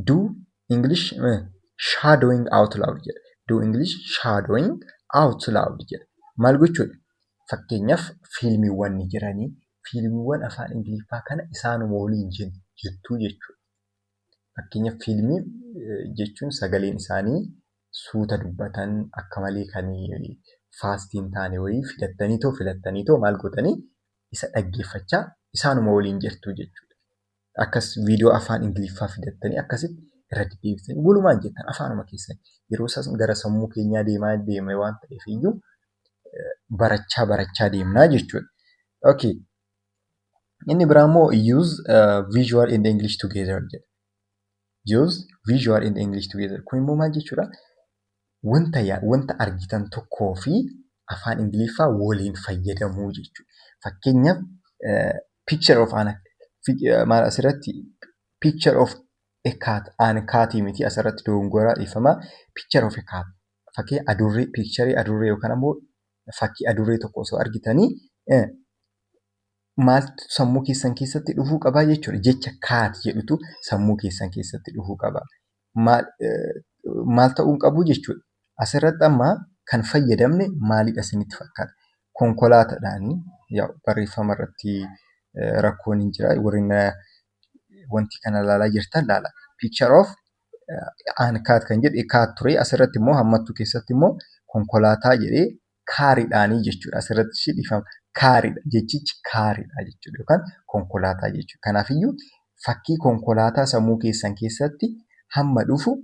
"Do English shadowing out loud" jedha. "Do English shadowing out loud" jedha. Maal gochuudha? Fakkeenyaaf fiilmiiwwan ni jiranii. Fiilmiiwwan afaan Ingiliffaa kana isaanuma waliin jettuu jechuudha. Fakkeenyaaf fiilmii jechuun sagaleen isaanii suuta dubbatan, akka malee kan fastii hin taane wayii filattaniitoo maal gootanii isa dhaggeeffachaa isaanuma waliin jirtu jechuudha. Akkas viidiyoo afaan Ingiliffaa fidattanii akkasitti irra deddeebitanii walumaan jettan afaanuma keessan. Yeroo isaan gara sammuu keenyaa deemaa deeme waan ta'eef iyyuu barachaa barachaa deemnaa jechuudha. Okay. Inni biraa immoo "use visual and English together" jedha. "Use visual and English together." Kun immoo maal jechuudha? Wanta argitan tokkoo fi afaan Ingiliffaa waliin fayyadamuu jechuudha. Fakkeenyaaf picture of an, maal, asirratti "picture of a cat", an catii miti, asirratti dogongoraa, dhiifama. "Picture of a cat", fakkii adurree, pictureii adurree yookaan ammoo fakkii adurree tokko osoo argitanii maaltu sammuu keessan keessatti dhufuu qabaa jechuudha? Jecha "cat" jedhutu sammuu keessan keessatti dhufuu qaba. Maal ta'uu qabu jechuudha? Asirratti amma kan fayyadamne maalidha isinitti fakkaata? Konkolaataadhaani barreeffama irratti rakkoon hin jira. Warri wanti kana ilaalaa jirtan ilaala. "Picture of an cat" kan jedhe "cat" ture. Asirratti immoo hammattuu keessatti immoo konkolaataa jedhee cariidhaanii jechuudha. Asirratti ishee, dhiifama. Cariidha. Jechichi cariidha jechuudha yookaan konkolaataa jechuudha. Kanaafiyyuu fakkii konkolaataa sammuu keessan keessatti hamma dhufu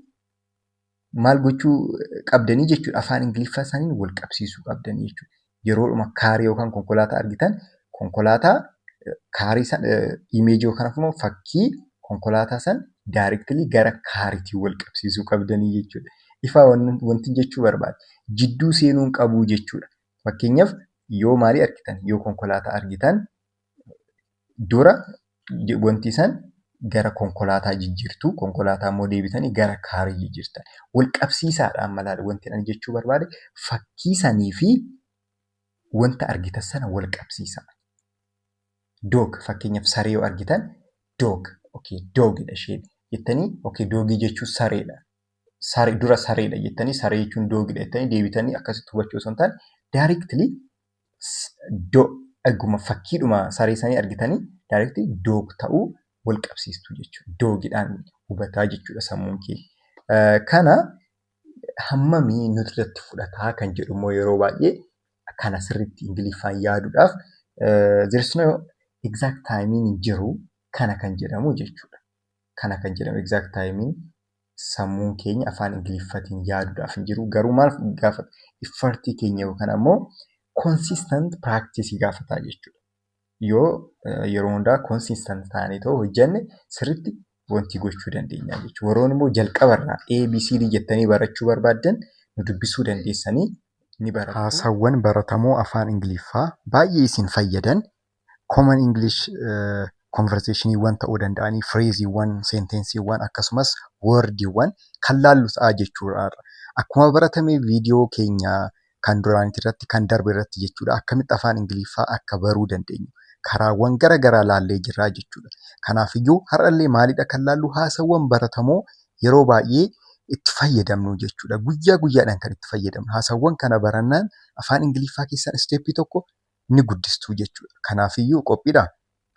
maal gochuu qabdanii jechuudha? Afaan Ingiliffaa isaaniin wal qabsiisuu qabdanii jechuudha. Yeroodhuma carii yookaan konkolaataa argitan, konkolaataa carii sana, imageii yookaan immoo fakkii konkolaataa sana directly gara cariitiin wal qabsiisuu qabdanii jechuudha. Ifaa wanti jechuu barbaade? Jidduu seenuu hin qabuu jechuudha. Fakkeenyaaf yoo maalii argitan, yoo konkolaataa argitan, dura wanti isaan gara konkolaataa jijjiirtu, konkolaataa immoo deebitanii gara carii jijjiirtan. Wal qabsiisaadha amma laala wanti ani jechuu barbaade, fakkii sanii fi wanta argitan sana wal qabsiisaa. Dog, fakkeenyaaf saree yoo argitan, dog, okay, dogidha isheen jettanii, okay, dogii jechuun sareedha. Saree dura sareedha jettanii, saree jechuun dogidha jettanii deebitanii akkasitti hubachuu osoo hin taane, directly egguma fakkiidhuma saree sanii argitanii directly dog ta'uu wal qabsiistu jechuudha. Dogidhaan hubataa jechuudha sammuun keenya. Kana hammamii nuti irratti fudhataa kan jedhu immoo, yeroo baay'ee kana sirriitti Ingiliffaan yaaduudhaaf there is no exact timing hin jiru kana kan jedhamu jechuudha. Kana kan jedhamu exact timing sammuun keenya afaan Ingiliffaatiin yaaduudhaaf hin jiru. Garuu maal gaafata? Effortii keenya yookaan ammoo consistent practice gaafataa jechuudha. Yoo yeroo hundaa consistent taanee ta'uu hojjenne, sirriitti wanti gochuu dandeenya jechuudha. Warroonni immoo jalqabarraa ABCD jettanii barachuu barbaaddan nu dubbisuu dandeessanii. Ni barattu. Haasawwan baratamoo afaan Ingiliffaa baay'ee isin fayyadan, common English conversationiiwwan ta'uu danda'anii, phraseewwan, sentenceiiwwan, akkasumas wordiiwwan kan laallu ta'a jechuudha. Akkuma baratame viidiyoo keenya kan duraanii irratti, kan darbe irratti jechuudha, akkamitti afaan Ingiliffaa akka baruu dandeenyu karaawwan gara garaa laallee jirra jechuudha. Kanaafiyyuu har'allee maalidha kan laallu? Haasawwan baratamoo yeroo baay'ee itti fayyadamnu jechuudha. Guyyaa guyyaadhaan kan itti fayyadamnu. Haasawwan kana barannaan afaan Ingiliffaa keessan stepii tokko ni guddistuu jechuudha. Kanaafiyyuu qophiidha.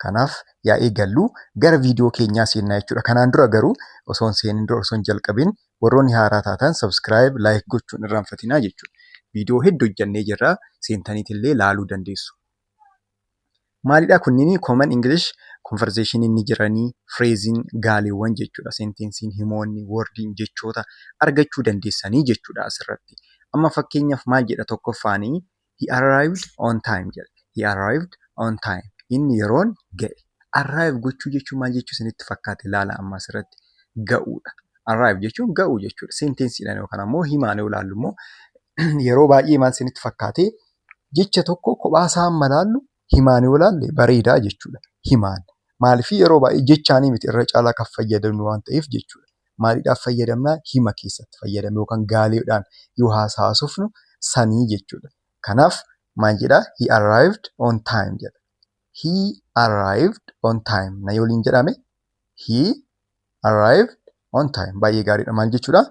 Kanaaf yaa eegallu, gara viidiyoo keenyaa seennaa jechuudha. Kanaan dura garuu osoo hin seenin dura, osoo hin jalqabin, warroonni haaraa taatan subscribe, like gochuun irraanfatinaa jechuudha. Viidiyoo hedduu hojjannee jirra, seentaniitillee laaluu dandeessu. Maalidhaa kunniin? Common English conversation ni jiranii, phrasein gaaleewwan jechuudha. Sentenceiin himoonni, wordiin jechoota argachuu dandeessanii jechuudha asirratti. Amma fakkeenyaaf maal jedha tokkoffaanii? "He arrived on time" jedha. "He arrived on time." Inni yeroon ga'e. Arrive gochuu jechuun maal jechuu isinitti fakkaate? Ilaala, amma asirratti ga'uudha. Arrive jechuun ga'uu jechuudha. Sentenceiidhaan yookaan ammoo himaan yoo ilaallu immoo yeroo baay'ee maal isinitti fakkaate? Jecha tokko kophaasaa amma ilaallu, himaan yoo ilaalle bareedaa jechuudha. Himaan. Maaliif? Yeroo baay'ee jechaanii miti irra caalaa kan fayyadamnu waan ta'eef jechuudha. Maaliidhaaf fayyadamnaa? Hima keessatti fayyadamna yookaan gaaleedhaan yoo haasofnu sanii jechuudha. Kanaaf maal jedhaa? "He arrived on time" jedha. "He arrived on time." Na waliin jedhame. "He arrived on time." Baay'ee gaariidha. Maal jechuudha?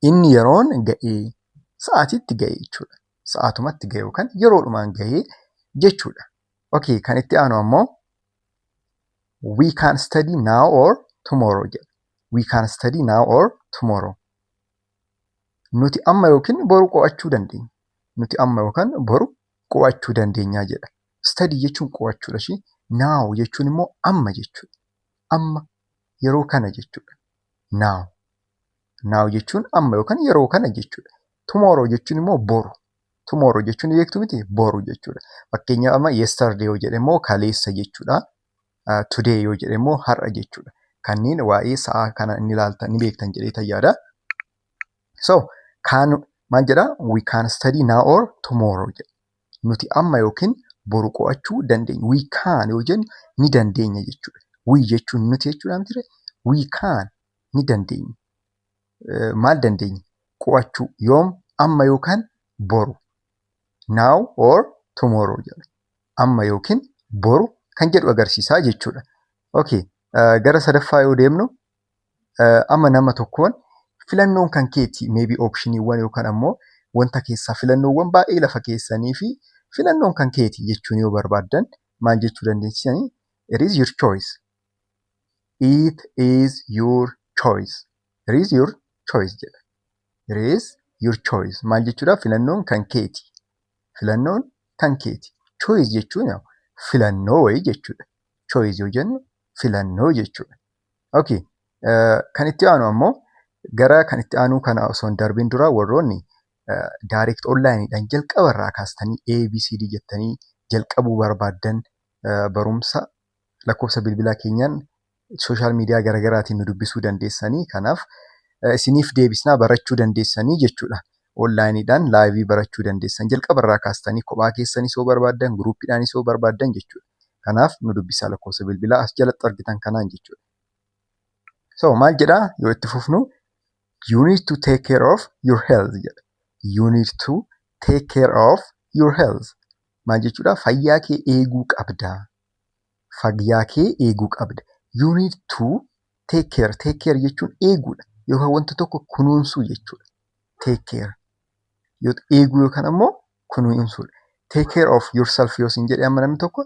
Inni yeroon ga'ee, sa'aatiitti ga'e jechuudha. Sa'aatumatti ga'e yookaan yeroodhumaan ga'ee jechuudha. Okay, kan itti aanu ammoo "We can study now or tomorrow" jedha. "We can study now or tomorrow." Nuti amma yookiin boru qo'achuu dandeenya. Nuti amma yookaan boru qo'achuu dandeenya jedha. Study jechuun qo'achuudha ishee. Now jechuun immoo amma jechuudha. Amma, yeroo kana jechuudha. Now. Now jechuun amma yookaan yeroo kana jechuudha. Tomorrow jechuun immoo boru. Tomorrow jechuun beektu miti, boru jechuudha. Fakkeenyaaf amma yesterday yoo jedhe immoo kaleessa jechuudha. Today yoo jedhe immoo har'a jechuudha. Kanneen waa'ee sa'aa kana inni ilaaltan ni beektan jedhee yaada. So kan maal jedhaa? "We can study now or tomorrow" jedha. Nuti amma yookiin boru qo'achuu dandeenya. We can yoo jennu ni dandeenya jechuudha. We jechuun nuti jechuudha miti? We can, ni dandeenya. Maal dandeenya? Qo'achuu. Yoom? Amma yookaan boru. Now or tomorrow jedha. Amma yookiin boru kan jedhu agarsiisaa jechuudha. Okay. Gara sadaffaa yoo deemnu, amma nama tokkoon filannoon kan keeti, maybe optioniiwwan yookaan ammoo wanta keessaa filannoowwan baay'ee lafa keessanii fi filannoon kan keeti jechuun yoo barbaaddan maal jechuu dandeessanii? "It is your choice." "It is your choice." "It is your choice" jedha. "It is your choice." Maal jechuudha? Filannoon kan keeti. Filannoon kan keeti. Choice jechuun filannoo wayii jechuudha. Choice yoo jennu filannoo jechuudha. Okay. Kan itti aanu ammoo, gara kan itti aanu kana osoo hin darbiin dura, warroonni direct onlineidhaan jalqabarraa kaastanii ABCD jettanii jalqabuu barbaaddan, barumsa lakkoofsa bilbilaa keenyaan social media garaagaraatiin nu dubbisuu dandeessanii. Kanaaf isiniif deebisnaa, barachuu dandeessanii jechuudha. Onlineidhaan liveii barachuu dandeessan, jalqabarraa kaastanii kophaa keessanis yoo barbaaddan, groupiidhaanis yoo barbaaddan jechuudha. Kanaaf nu dubbisaa lakkoofsa bilbilaa as jalatti argitan kanaan jechuudha. So maal jedhaa yoo itti fufnu? "You need to take care of your health" jedha. "You need to take care of your health." Maal jechuudha? Fayyaa kee eeguu qabda. Fayyaa kee eeguu qabda. You need to take care. Take care jechuun eeguudha. Yookaan wanta tokko kunuunsuu jechuudha. Take care. Eeguu yookaan ammoo kunuunsuudha. Take care of yourself yoo siin jedhe amma namni tokko,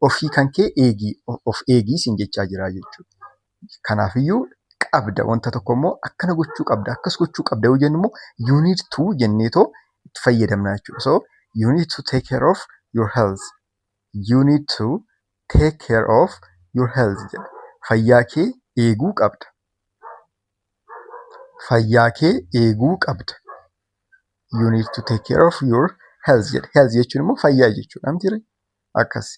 ofii kan kee eegii, of eegii siin jechaa jira jechuudha. Kanaafiyyuu qabda wanta tokko immoo akkana gochuu qabda, akkas gochuu qabda yoo jennu immoo you need to jenneetoo itti fayyadamna jechuudha. So "You need to take care of your health." "You need to take care of your health" jedha. Fayyaa kee eeguu qabda. Fayyaa kee eeguu qabda. "You need to take care of your health" jedha. Health jechuun immoo fayyaa jechuudha mitiiree? Akkas.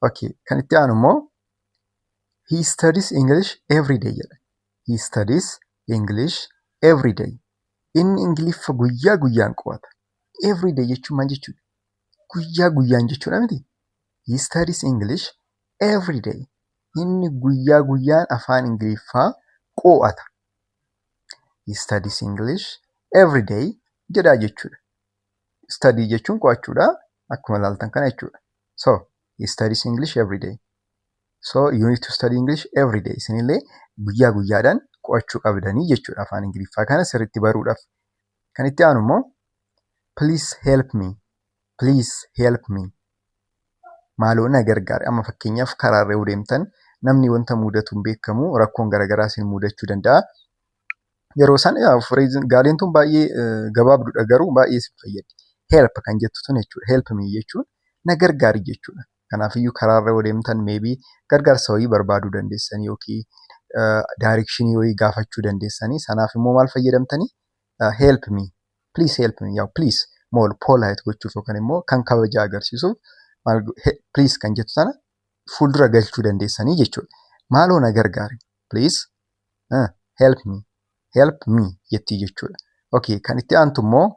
Okay. Kan itti aanu immoo "He studies English every day" jedha. "He studies English every day." Inni Ingiliffa guyyaa guyyaan qo'ata. Every day jechuun maal jechuudha? Guyyaa guyyaan jechuudha miti? He studies English every day. Inni guyyaa guyyaan afaan Ingiliffaa qo'ata. He studies English every day jedhaa jechuudha. Study jechuun qo'achuudha. Akkuma ilaaltan kana jechuudha. So, he studies English every day. So, you need to study English every day. Isinillee guyyaa guyyaadhaan qo'achuu qabdanii jechuudha afaan Ingiliffaa kana sirriitti baruudhaaf. Kan itti aanu immoo, "Please help me. Please help me." Maaloo na gargaari. Amma fakkeenyaaf karaarra yoo deemtan namni wanta mudatu hin beekamu, rakkoon garaagaraa isin mudachuu danda'a. Yeroo isaan gaaleen tun baay'ee gabaabduudha, garuu baay'ee isin fayyaddi. Help kan jettu tun jechuudha. Help me jechuun na gargaari jechuudha. Kanaafiyyuu karaarra yoo deemtan maybe gargaarsa wayii barbaaduu dandeessanii yookiin direction wayii gaafachuu dandeessanii, sanaaf immoo maal fayyadamtanii? Help me, please help me. Yaa, please more polite gochuuf yookaan immoo kan kabajaa agarsiisuuf maal, please kan jettu sana fuuldura galchuu dandeessanii jechuudha. Maaloo na gargaari. Please help me. Help me jettii jechuudha. Okay, kan itti aantu immoo,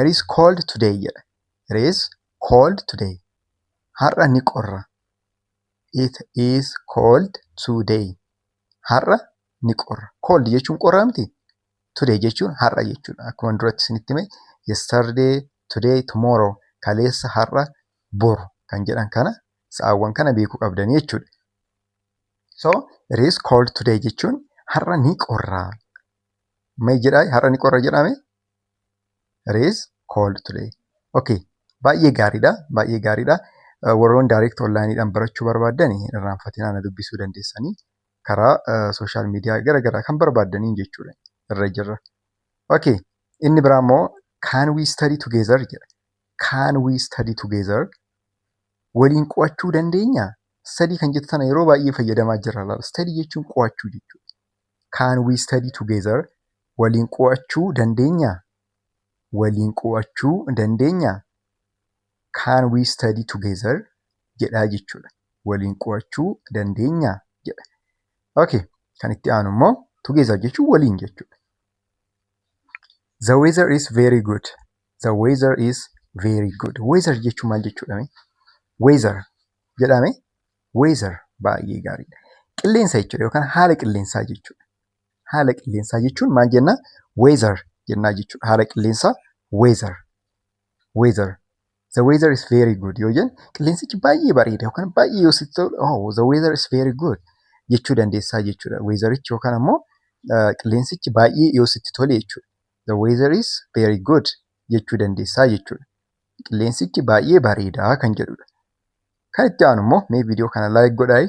"It is cold today" jedha. It is cold today. Har'a ni qorra. It is cold today. Har'a ni qorra. Cold jechuun qorraa miti? Today jechuun har'a jechuudha. Akkuma duratti isinitti hime, yesterday, today, tomorrow, kaleessa, har'a, boru kan jedhan kana, sa'aawwan kana beekuu qabdanii jechuudha. So, "It is cold today" jechuun har'a ni qorra. Mee jedhaa, har'a ni qorra jedhame? It is cold today. Okay, baay'ee gaariidha. Baay'ee gaariidha. Warroon direct onlineidhaan barachuu barbaaddan, hin irraanfatinaa, na dubbisuu dandeessanii karaa social media garaagaraa kan barbaaddaniin jechuudha. Irra jirra. Okay, inni biraa immoo, "Can we study together?" jedha. Can we study together? Waliin qo'achuu dandeenyaa? Study kan jettu tana yeroo baay'ee fayyadamaa jirra laala. Study jechuun qo'achuu jechuudha. Can we study together? Waliin qo'achuu dandeenyaa? Waliin qo'achuu dandeenyaa? Can we study together? Jedhaa jechuudha. Waliin qo'achuu dandeenyaa jedha. Okay, kan itti aanu immoo, together jechuun waliin jechuudha. The weather is very good. The weather is very good. Weather jechuun maal jechuudha? Weather jedhame, weather baay'ee gaariidha. Qilleensa jechuudha yookaan haala qilleensaa jechuudha. Haala qilleensaa jechuun maal jennaa? Weather jennaa jechuudha. Haala qilleensaa, weather. Weather. "The weather is very good" yoo jennu, qilleensichi baay'ee bareeda yookaan baay'ee yoo sitti tolu, "Oh, the weather is very good" jechuu dandeessaa jechuudha. Weatherichi yookaan ammoo qilleensichi baay'ee yoo sitti tole jechuudha. "The weather is very good" jechuu dandeessaa jechuudha. Qilleensichi baay'ee bareedaa kan jedhudha. Kan itti aanu immoo, mee viidiyoo kana like godhaa.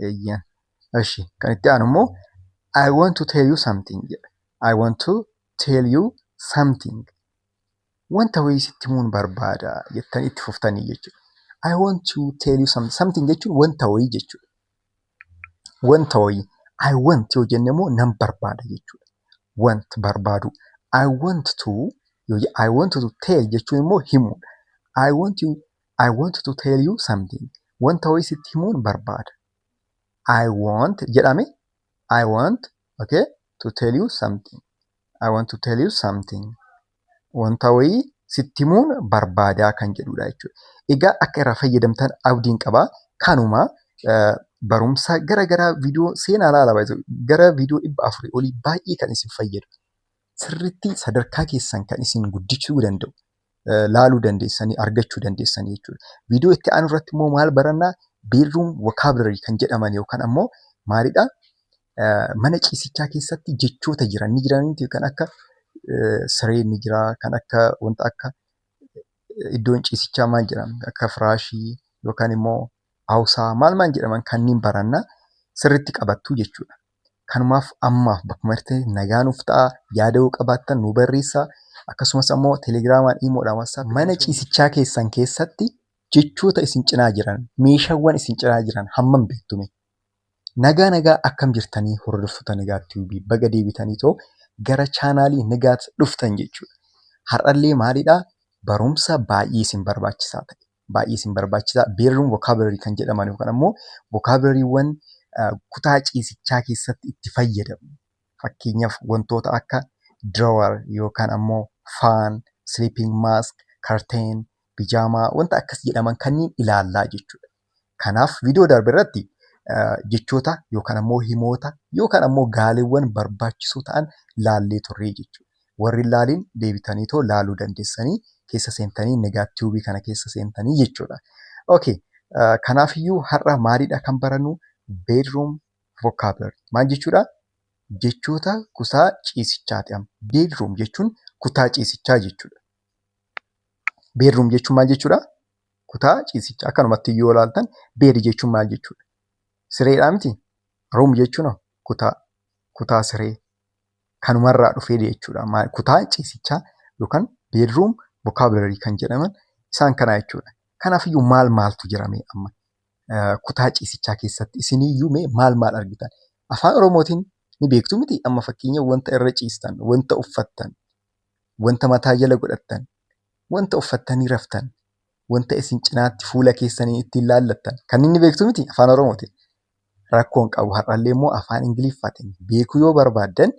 Eeyyaan. Eshi, kan itti aanu immoo, "I want to tell you something" jedha. I want to tell you something. Wanta wayii sitti himuun barbaada jettanii itti fuftanii jechuudha. I want to tell you something. Something jechuun wanta wayii jechuudha. Wanta wayii. I want yoo jenne immoo nan barbaada jechuudha. Want, barbaadu. I want to yoo, I want to tell jechuun immoo himuudha. I want to tell you something. Wanta wayii sitti himuun barbaada. I want jedhame, I want, okay, to tell you something. I want to tell you something. Wanta wayii sitti himuun barbaadaa kan jedhudha jechuudha. Egaa akka irraa fayyadamtan abdiin qabaa. Kanuma barumsa gara garaa viidiyoo seenaa ilaalaa, gara viidiyoo 400 olii baay'ee kan isin fayyadu. Sirriitti sadarkaa keessan kan isin guddisuu danda'u laaluu dandeessanii, argachuu dandeessanii jechuudha. Viidiyoo itti aanu irratti immoo maal barannaa? Bedroom vocabulary kan jedhaman yookaan ammoo maalidhaa? Mana ciisichaa keessatti jechoota jiran ni jiranii, kan akka siree ni jira, kan akka wanta akka iddoon ciisichaa maal jedhama? Akka firaashii yookaan immoo hawsaa maal maal jedhaman kanneen barannaa, sirriitti qabattu jechuudha. Kanumaaf ammaaf bakkuma jirtanitti nagaa nuuf ta'aa. Yaada yoo qabaattan nu barreessaa. Akkasumas ammoo teelegiraamaan, iimoodhaan, watsaappii, mana ciisichaa keessan keessatti jechoota isin cinaa jiran, meeshaawwan isin cinaa jiran hammam beektu mee? Nagaa nagaa, akkam jirtanii hordoftoota Nagaa Tube? Baga deebitanii too gara chaanaalii Nagaat dhuftan jechuudha. Har'allee maalidhaa? Barumsa baay'ee isin barbaachisaa ta'e, baay'ee isin barbaachisaa, bedroom vocabulary kan jedhaman yookaan ammoo vocabularywwan kutaa ciisichaa keessatti itti fayyadamnu. Fakkeenyaaf wantoota akka drawer yookaan ammoo fan, sleeping mask, curtain, pyjama, wanta akkas jedhaman kanneen ilaallaa jechuudha. Kanaaf viidiyoo darbe irratti jechoota yookaan ammoo himoota yookaan ammoo gaaleewwan barbaachisoo ta'an laallee turre jechuudha. Warri hin laaliin deebitaniitoo laaluu dandeessanii, keessa seentanii, Nagaa Tube kana keessa seentanii jechuudha. Okay. Kanaafiyyuu har'a maalidha kan barannu? Bedroom vocabulary. Maal jechuudha? Jechoota kutaa ciisichaati amma. Bedroom jechuun kutaa ciisichaa jechuudha. Bedroom jechuun maal jechuudha? Kutaa ciisichaa. Akkanumatti yoo ilaaltan, bed jechuun maal jechuudha? Sireedhaa miti? Room jechuun kutaa, kutaa siree kanumarraa dhufee jechuudha. Kutaa ciisichaa yookaan bedroom vocabulary kan jedhaman isaan kana jechuudha. Kanaafiyyuu maal maaltu jira mee amma kutaa ciisichaa keessatti isiniyyuu mee maal maal argitan? Afaan Oromootiin ni beektu miti? Amma fakkeenya wanta irra ciistan, wanta uffattan, wanta mataa jala godhattan, wanta uffattanii raftan, wanta isin cinaatti fuula keessanii ittiin laallattan kanneen ni beektu miti afaan Oromootiin? Rakkoon qabu, har'allee immoo afaan Ingiliffaatiin beekuu yoo barbaaddan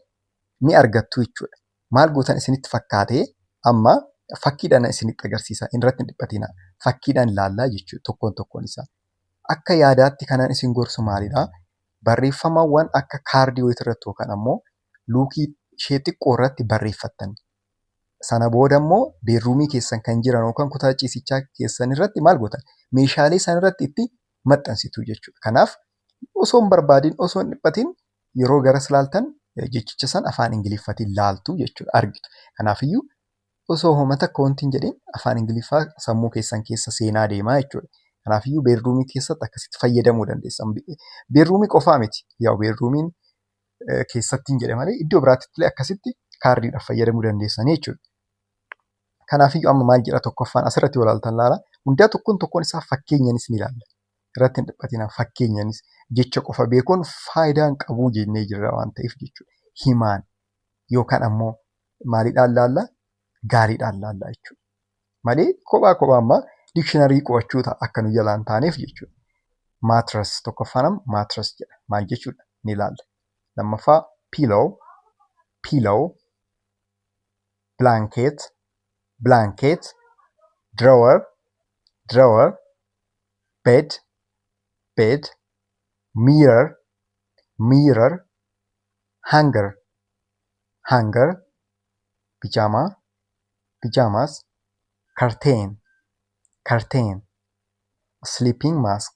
ni argattu jechuudha. Maal gootan isinitti fakkaatee? Amma fakkiidhaan isinitti agarsiisa. Irratti hin dhiphatinaa. Fakkiidhaan ilaallaa jechuudha tokkoon tokkoon isaa. Akka yaadaatti kanan isin gorsu maalidhaa? Barreeffamawwan akka kaardii wayii irratti yookaan ammoo luukii ishee xiqqoo irratti barreeffattan. Sana booda immoo bedroomii keessan kan jiran yookaan kutaa ciisichaa keessan irratti maal gootan? Meeshaalee sana irratti itti maxxansitu jechuudha. Kanaaf osoo hin barbaadin, osoo hin dhiphatin, yeroo garas laaltan jechicha sana afaan Ingiliffaatiin laaltu jechuudha, argitu. Kanaafiyyuu osoo homa takka wanti hin jedhin afaan Ingiliffaa sammuu keessan keessa seenaa deemaa jechuudha. Kanaafiyyuu bedroomii keessatti akkasitti fayyadamuu dandeessan. Bedroomii qofaa miti. Yaa, bedroomiin keessatti hin jedhe malee iddoo biraatti illee akkasitti kaardiidhaaf fayyadamuu dandeessanii jechuudha. Kanaafiyyuu amma maal jedha tokkoffaan asirratti yoo ilaaltan, laala. Hundaa tokkoon tokkoon isaa fakkeenyanis ni ilaalla. Irratti hin dhiphatinaa, fakkeenyanis jecha qofa beekuun faayidaa hin qabu jennee jirra waan ta'eef jechuudha. Himaan yookaan ammoo maaliidhaan laalla? Gaariidhaan laalla jechuudha. Malee kophaa kophaa ammaa dictionary qo'achuu ta'a akka nu jalaan taaneef jechuudha. Mattress, tokkoffaan amma mattress jedha. Maal jechuudha? Ni ilaalla. Lammaffaa pillow, pillow, blanket, blanket, drawer, drawer, bed, bed, mirror, mirror, hanger, hanger, pyjama, pyjamas, curtain, curtain, sleeping mask,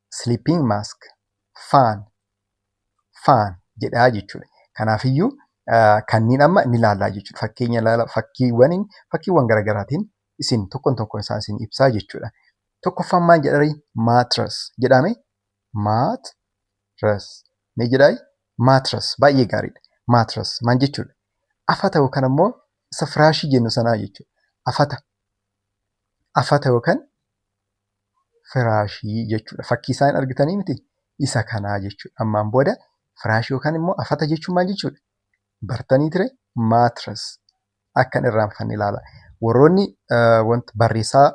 sleeping mask, fan, fan jedhaa jechuudha. Kanaafiyyuu kanneen amma ni ilaallaa jechuudha. Fakkeenya ilaala, fakkiiwwan garaagaraatiin isin tokkoon tokkoon isaa isin ibsaa jechuudha. Tokkoffaan maal jedhari? Mattress jedhame. Mattress. Mee jedhaayi? Mattress, baay'ee gaariidha. Mattress maal jechuudha? Afata yookaan ammoo isa firaashii jennu sanaa jechuudha. Afata. Afata yookaan firaashii jechuudha. Fakkii isaan argitanii miti? Isa kanaa jechuudha. Ammaan booda firaashii yookaan immoo afata jechuun maal jechuudha? Bartanii ture, mattress. Akka hin irraanfanne ilaala. Warroonni wanta barreessaa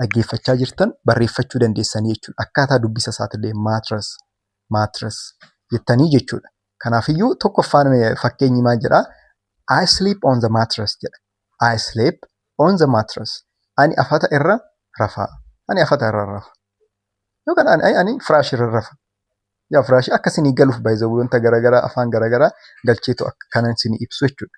dhaggeeffachaa jirtan barreeffachuu dandeessanii jechuudha. Akkaataa dubbisa isaatillee mattress, mattress jettanii jechuudha. Kanaafiyyuu tokkoffaan fakkeenyi maal jedhaa? "I sleep on the mattress" jedha. "I sleep on the mattress." Ani afata irra rafaa. Ani afata irra rafa. Yookaan ani firaashii irra rafa. Yaa, firaashii akka isinii galuuf baay'ee wanta garaagaraa afaan garaagaraa galcheetu akka kanan isinii ibsu jechuudha.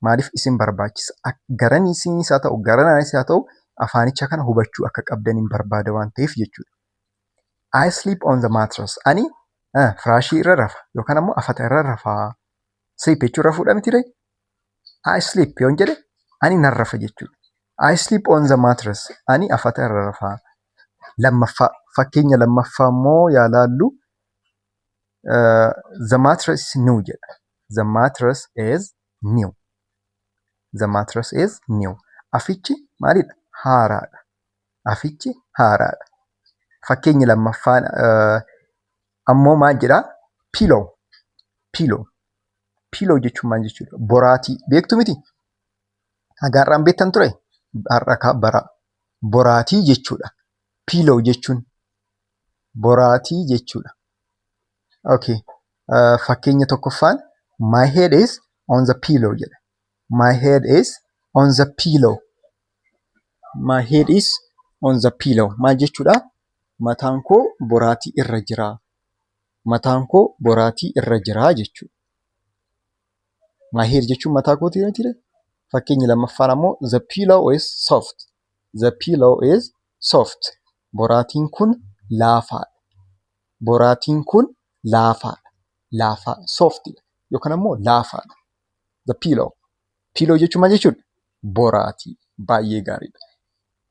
Maaliif isin barbaachisa? Garanii isinis haa ta'u, garanaanis haa ta'u, afaanicha kana hubachuu akka qabdaniin barbaada waan ta'eef jechuudha. "I sleep on the mattress." Ani firaashii irra rafa yookaan ammoo afata irra rafaa. Sleep jechuun rafuudha miti ree? I sleep yoon jedhe ani nan rafa jechuudha. "I sleep on the mattress." Ani afata irra rafaa. Lammaffaa, fakkeenya lammaffaa immoo yaa laallu. "The mattress is new" jedha. "The mattress is new." "The mattress is new." Afichi maalidha? Haaraadha. Afichi haaraadha. Fakkeenyi lammaffaan ammoo maal jedhaa? Pillow. Pillow. Pillow jechuun maal jechuudha? Boraatii. Beektu miti? Haga har'aan beektan ture? Har'a kaa bara. Boraatii jechuudha. Pillow jechuun boraatii jechuudha. Okay. Fakkeenya tokkoffaan "My head is on the pillow" jedha. "My head is on the pillow. My head is on the pillow. Maal jechuudha? Mataan koo boraatii irra jira. Mataan koo boraatii irra jira jechuudha. My head jechuun mataa kooti mitiiree? Fakkeenyi lammaffaan ammoo, the pillow is soft. The pillow is soft. Boraatiin kun laafaadha. Boraatiin kun laafaadha. Laafaa, soft yookaan ammoo laafaadha. The pillow. Pillow jechuun maal jechuudha? Boraatii. Baay'ee gaariidha.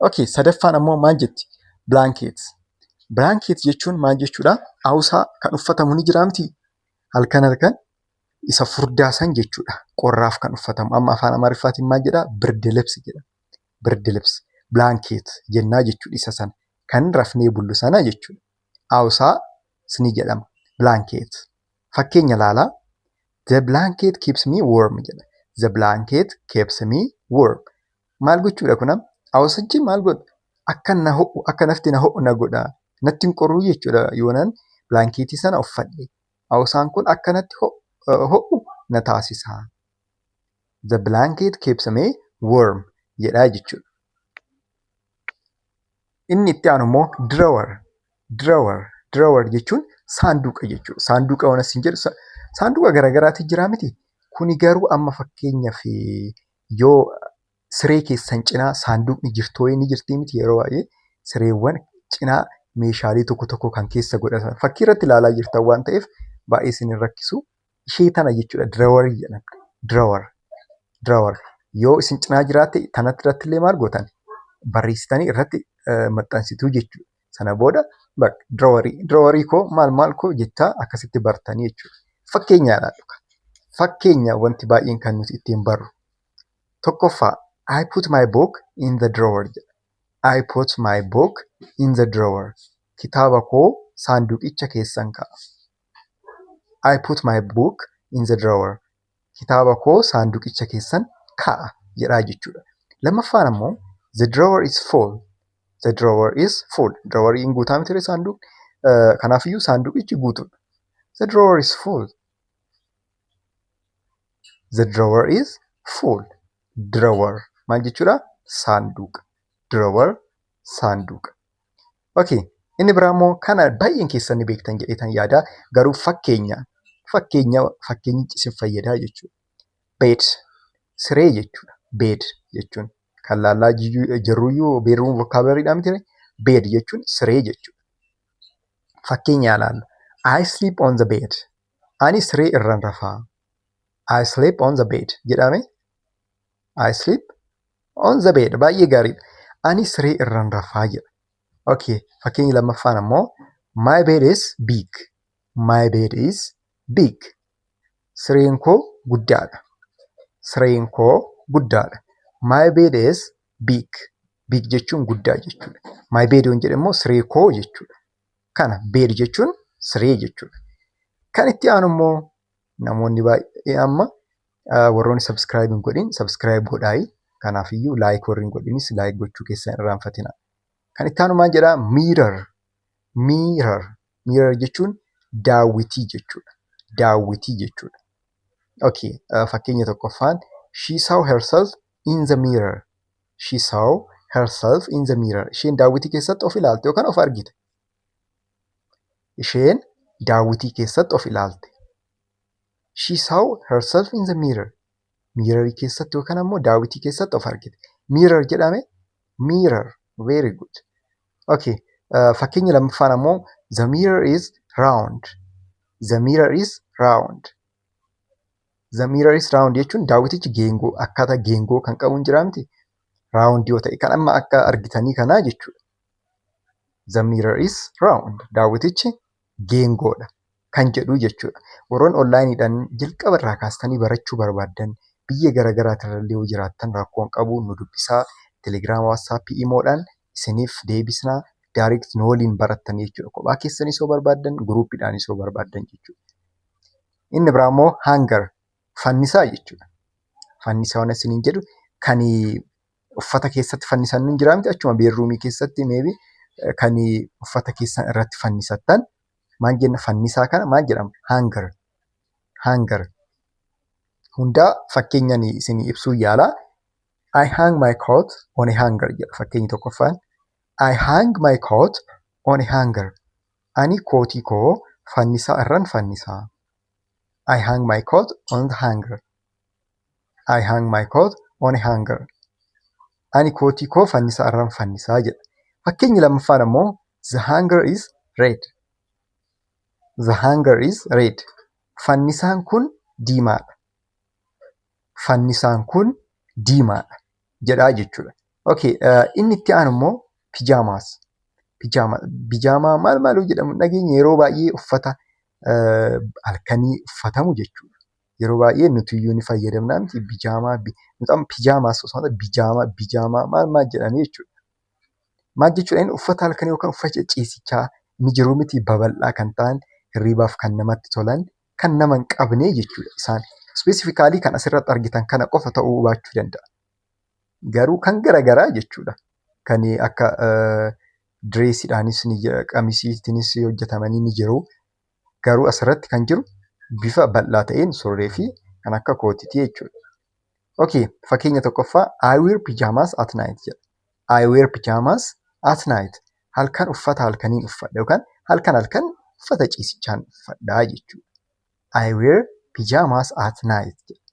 Okay, sadaffaan ammoo maal jetti? Blanket. Blanket jechuun maal jechuudha? Hawusaa kan uffatamu ni jiraa mitii? Halkan halkan isa furdaa san jechuudha. Qorraaf kan uffatamu. Amma afaan Amaariffaatiin maal jedhaa? ብርድ ልብስ jedha. ብርድ ልብስ. Blanket jennaa jechuudha isa sana. Kan rafnee bullu sana jechuudha. Hawusaa ni jedhama. Blanket. Fakkeenya ilaalaa. "The blanket keeps me warm" jedha. "The blanket keeps me warm." Maal gochuudha kun amma? Hawusichi maal godha? Akka na ho'u, akka nafti na ho'u na godha. Natti hin qorruu jechuudha yoonan blanketii sana uffadhe. Hawusaan kun akka natti ho'u na taasisa. "The blanket keeps me warm" jedhaa jechuudha. Inni itti aanu immoo drawer. Drawer. Drawer jechuun saanduqa jechuudha. Saanduqa waan asiin jedhu, saanduqa garaagaraatu jira miti. Kuni garuu amma fakkeenyaaf yoo siree keessan cinaa saanduqni jirtu wayii ni jirti miti? Yeroo baay'ee sireewwan cinaa meeshaalee tokko tokko kan keessa godhatan fakkii irratti ilaalaa jirtan waan ta'eef baay'ee isin hin rakkisu. Ishee tana jechuudha drawerii jedhamti. Drawer. Drawer. Yoo isin cinaa jiraatte, kanatti irratti illee maal gootan? Barreessitanii irratti maxxansituu jechuudha. Sana booda drawerii drawerii koo maal maal koo jechaa akkasitti bartanii jechuudha. Fakkeenyaadhaan dhuga. Fakkeenya wanti baay'een kan nuti ittiin barru. Tokkoffaa, "I put my book in the drawer" jedha. "I put my book in the drawer." Kitaaba koo saanduqicha keessan kaa'a. "I put my book in the drawer." Kitaaba koo saanduqicha keessan kaa'a jedhaa jechuudha. Lammaffaan ammoo, "The drawer is full." The drawer is full. Draweriin guutaa miti saanduqni? Kanaafiyyuu saanduqichi guutuudha. The drawer is full. The drawer is full. Drawer maal jechuudha? Saanduqa. Drawer, saanduqa. Okay. Inni biraa immoo kana baay'een keessan ni beektan jedheetan yaada. Garuu fakkeenya fakkeenyichi isin fayyadaa jechuudha. Bed, siree jechuudha. Bed jechuun kan laallaa jirruyyuu bedroom vocabulary miti? Bed jechuun siree jechuudha. Fakkeenya ilaallu. "I sleep on the bed." Ani siree irran rafaa. "I sleep on the bed" jedhame. "I sleep on the bed." Baay'ee gaariidha. Ani siree irran rafaa jedha. Okay. Fakkeenyi lammaffaan ammoo, "My bed is big." "My bed is big." Sireen koo guddaadha. Sireen koo guddaadha. "My bed is big." Big jechuun guddaa jechuudha. My bed yoon jedhe immoo siree koo jechuudha. Kana bed jechuun siree jechuudha. Kan itti aanu immoo namoonni baay'ee amma warroonni subscribe hin godhin subscribe godhaayi. Kanaafiyyuu like warri hin godhinis like gochuu keessan hin irraanfatinaa. Kan itti aanu maal jedhaa? Mirror. Mirror. Mirror jechuun daawwitii jechuudha. Daawwitii jechuudha. Okay, fakkeenya tokkoffaan, "She saw herself in the mirror." "She saw herself in the mirror." Isheen daawwitii keessatti of ilaalte yookaan of argite. Isheen daawwitii keessatti of ilaalte. "She saw herself in the mirror." Mirrorii keessatti yookaan ammoo daawwitii keessatti of argite. Mirror jedhame, mirror. Very good. Okay. Fakkeenya lammaffaan ammoo, "The mirror is round." "The mirror is round." "The mirror is round" jechuun daawwitichi geengoo, akkaataa geengoo kan qabu hin jiraa miti? Round yoo ta'e kan amma akka argitanii kanaa jechuudha. "The mirror is round." Daawwitichi geengoodha kan jedhu jechuudha. Warroonni onlineiidhaan jalqaba irraa kaastanii barachuu barbaaddan, biyya garaagaraa illee yoo jiraattan rakkoo hin qabu, nu dubbisaa. Telegiraama, WhatsAppii, IMOdhaan isiniif deebisnaa. Direct nu waliin barattan jechuudha. Kophaa keessanis yoo barbaaddan, groupiidhaanis yoo barbaaddan jechuudha. Inni biraa immoo hanger, fannisaa jechuudha. Fannisaa waan isiniin jedhu, kan uffata keessatti fannisan ni jiraa miti? Achuma bedroomii keessatti maybe kan uffata keessan irratti fannisattan maal jenna? Fannisaa kana maal jedhama? Hanger. Hanger. Hundaa fakkeenyaan isinii ibsuu yaalaa. I hang my coat on a hanger jedha fakkeenyi tokkoffaan. I hang my coat on a hanger. Ani kootii koo fannisaa irran fannisaa. I hang my coat on the hanger. I hang my coat on a hanger. Ani kootii koo fannisaa irran fannisaa jedha. Fakkeenyi lammaffaan ammoo, the hanger is red. The hanger is red. Fannisaan kun diimaadha. Fannisaan kun diimaadha jedhaa jechuudha. Okay, inni itti aanu immoo pyjamas. Bijaamaa maal maal jedhamu dhageenya, yeroo baay'ee uffata halkanii uffatamu jechuudha. Yeroo baay'ee nuti iyyuu ni fayyadamna miti bijaamaa, nuti amma pyjamas osoo hin bijaamaa, bijaamaa maal maal jedhanii jechuudha. Maal jechuudha? Inni uffata halkanii yookaan uffata ciisichaa ni jiru miti, babal'aa kan ta'an, hirribaaf kan namatti tolan, kan nama hin qabne jechuudha isaan. Specifically kan asirratti argitan kana qofa ta'uu baachuu danda'a. Garuu kan garaagaraa jechuudha. Kan akka dressiidhaanis ni jira, qamisiitiinis hojjetamanii ni jiru. Garuu asirratti kan jiru bifa bal'aa ta'een surree fi kan akka kootiiti jechuudha. Okay, fakkeenya tokkoffaa, I wear pyjamas at night jedha. I wear pyjamas at night. Halkan uffata halkaniin uffadha yookaan halkan halkan uffata ciisichaan uffadhaa jechuudha. I wear pyjamas at night jedha.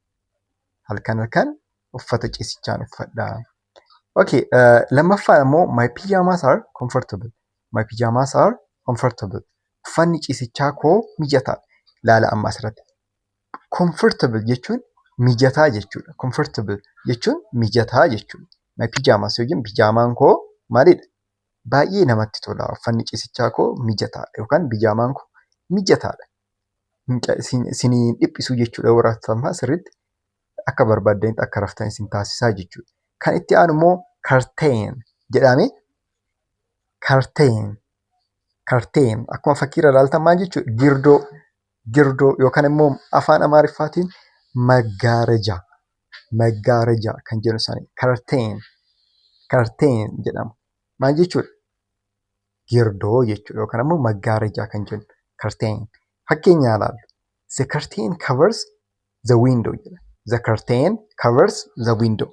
Halkan halkan uffata ciisichaan uffadhaa. Okay, lammaffaan immoo, my pyjamas are comfortable. My pyjamas are comfortable. Uffanni ciisichaa koo mijataadha. Laala amma asirratti. Comfortable jechuun mijataa jechuudha. Comfortable jechuun mijataa jechuudha. My pyjamas yookiin bijaamaan koo maalidha? Baay'ee namatti tola. Uffanni ciisichaa koo mijataadha yookaan bijaamaan koo mijataadha. Isin dhiphisu jechuudha, yoo raftan sirriitti akka barbaaddanitti akka raftan isin taasisaa jechuudha. Kan itti aanu immoo curtain jedhame. Curtain. Curtain akkuma fakkiirra ilaaltan maal jechuudha? Girdoo. Girdoo yookaan immoo afaan Amaariffaatiin መጋረጃ. መጋረጃ kan jedhu sana curtain. Curtain jedhama. Maal jechuudha? Girdoo jechuudha yookaan immoo መጋረጃ kan jennu curtain. Fakkeenya ilaallu. The curtain covers the window jedha. The curtain covers the window.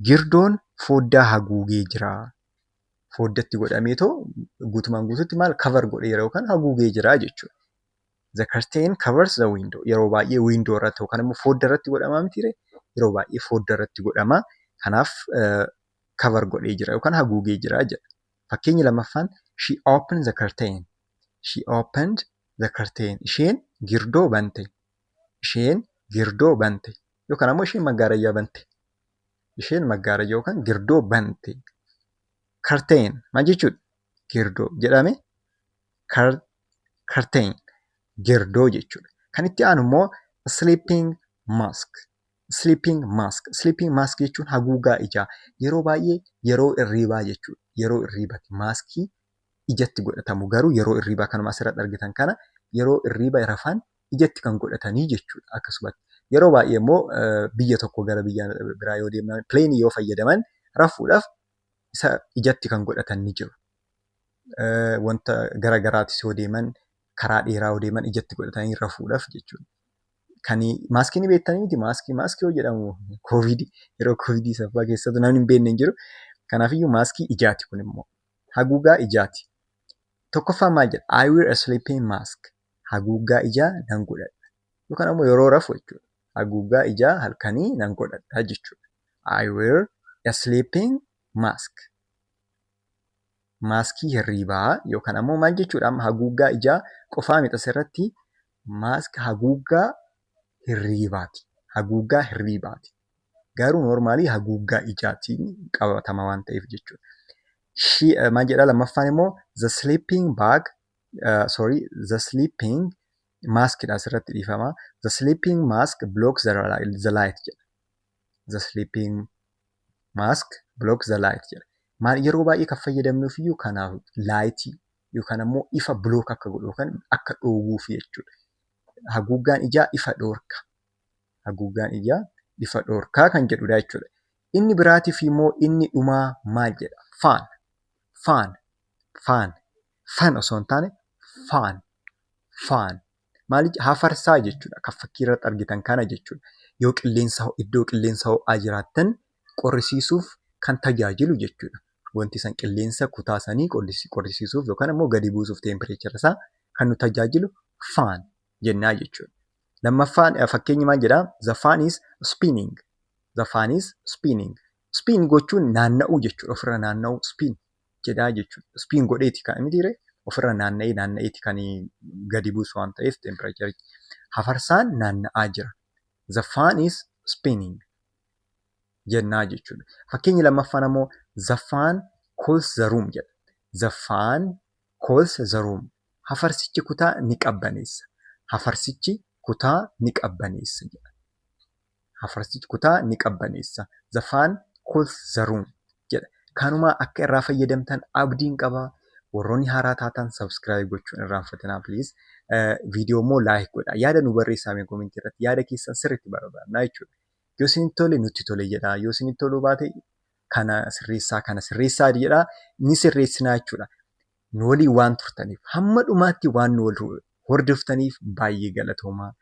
Girdoon foddaa haguugee jira. Foddatti godhameetoo guutumaan guutuutti maal cover godheera yookaan haguugee jira jechuudha. The curtain covers the window. Yeroo baay'ee window irratti yookaan immoo foddaa irratti godhamaa mitiiree? Yeroo baay'ee foddaa irratti godhama. Kanaaf cover godhee jira yookaan haguugee jira jedha. Fakkeenyi lammaffaan, she opened the curtain. She opened the curtain. Isheen girdoo bante. Isheen girdoo bante. Yookaan ammoo isheen maggaarayyaa bante. Isheen maggaarayyaa yookaan girdoo bante. Curtain maal jechuudha? Girdoo jedhame. Curtain girdoo jechuudha. Kan itti aanu immoo sleeping mask. Sleeping mask. Sleeping mask jechuun haguugaa ijaa. Yeroo baay'ee yeroo hirribaa jechuudha. Yeroo hirribaati. Maaskii ijatti godhatamu, garuu yeroo hirribaa kanuma asirratti argitan kana yeroo hirriba rafan ijatti kan godhatanii jechuudha akkasumatti. Yeroo baay'ee immoo biyya tokko gara biyya biraa yoo deeman, planeii yoo fayyadaman, rafuudhaaf isa ijatti kan godhatan ni jiru. Wanta gara garaatis yoo deeman, karaa dheeraa yoo deeman, ijatti godhatanii rafuudhaaf jechuudha. Kan maaskii ni beektanii miti? Maaskii, maaskii yoo jedhamu koovidii, yeroo koovidii saffaa keessatti namni hin beekne hin jiru. Kanaafiyyuu maaskii ijaati, kun immoo haguugaa ijaati. Tokkoffaan maal jedha? I wear a sleeping mask. Haguuggaa ijaa nan godhadha. Yookaan ammoo yeroo rafu jechuudha. Haguuggaa ijaa halkanii nan godhadha jechuudha. I wear a sleeping mask. Maaskii hirribaa yookaan ammoo maal jechuudha? Amma haguuggaa ijaa qofaa miti, asirratti mask haguuggaa hirribaati. Haguuggaa hirribaati. Garuu normally haguuggaa ijaatiin qabatama waan ta'eef jechuudha. Maal jedhaa lammaffaan immoo? The sleeping bag, sorry, the sleeping mask dha asirratti, dhiifama. The sleeping mask blocks the light jedha. The sleeping mask blocks the light jedha. Maal, yeroo baay'ee kan fayyadamnuuf iyyuu kanaaf, lightii yookaan ammoo ifa block akka godhu yookaan akka dhoowwuuf jechuudha. Haguuggaan ijaa ifa dhoorka. Haguuggaan ijaa ifa dhoorkaa kan jedhudha jechuudha. Inni biraatiif immoo inni dhumaa maal jedha? Fan. Fan. Fan. Fan osoo hin taane fan. Fan. Maal, hafarsaa jechuudha. Kan fakkii irratti argitan kana jechuudha. Yoo qilleensa iddoo qilleensa ho'aa jiraattan qorrisiisuuf kan tajaajilu jechuudha. Wanti san qilleensa kutaa sanii qorrisiisuuf yookaan immoo gadi buusuuf temperature isaa kan nu tajaajilu fan jennaa jechuudha. Lammaffaan fakkeenyi maal jedhaa? The fan is spinning. The fan is spinning. Spin gochuun naanna'uu jechuudha. Ofirra naanna'uu spin jedhaa jechuudha. Spin godheeti kan mitiire, ofirra naanna'ee naanna'eeti kan gadi buusu waan ta'eef temperature. Hafarsaan naanna'aa jira. The fan is spinning jennaa jechuudha. Fakkeenyi lammaffaan ammoo "The fan cools the room" jedha. The fan cools the room. Hafarsichi kutaa ni qabbaneessa. Hafarsichi kutaa ni qabbaneessa jedha. Hafarsichi kutaa ni qabbaneessa. The fan cools the room jedha. Kanuma akka irraa fayyadamtan abdiin qaba. Warroonni haaraa taatan subscribe gochuun irraanfatinaa, please. Viidiyoo immoo like godha. Yaada nu barreessaa mee comment irratti. Yaada keessan sirriitti barbaadna jechuudha. Yoo isinitti tole, nutti tole jedha. Yoo isinitti toluu baate, kana sirreessaa, kana sirreessaa jedha. Ni sirreessinaa jechuudha. Nu waliin waan turtaniif, hamma dhumaatti waan nu hordoftaniif baay'ee galatoomaa.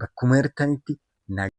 Bakkuma jirtanitti nagaa.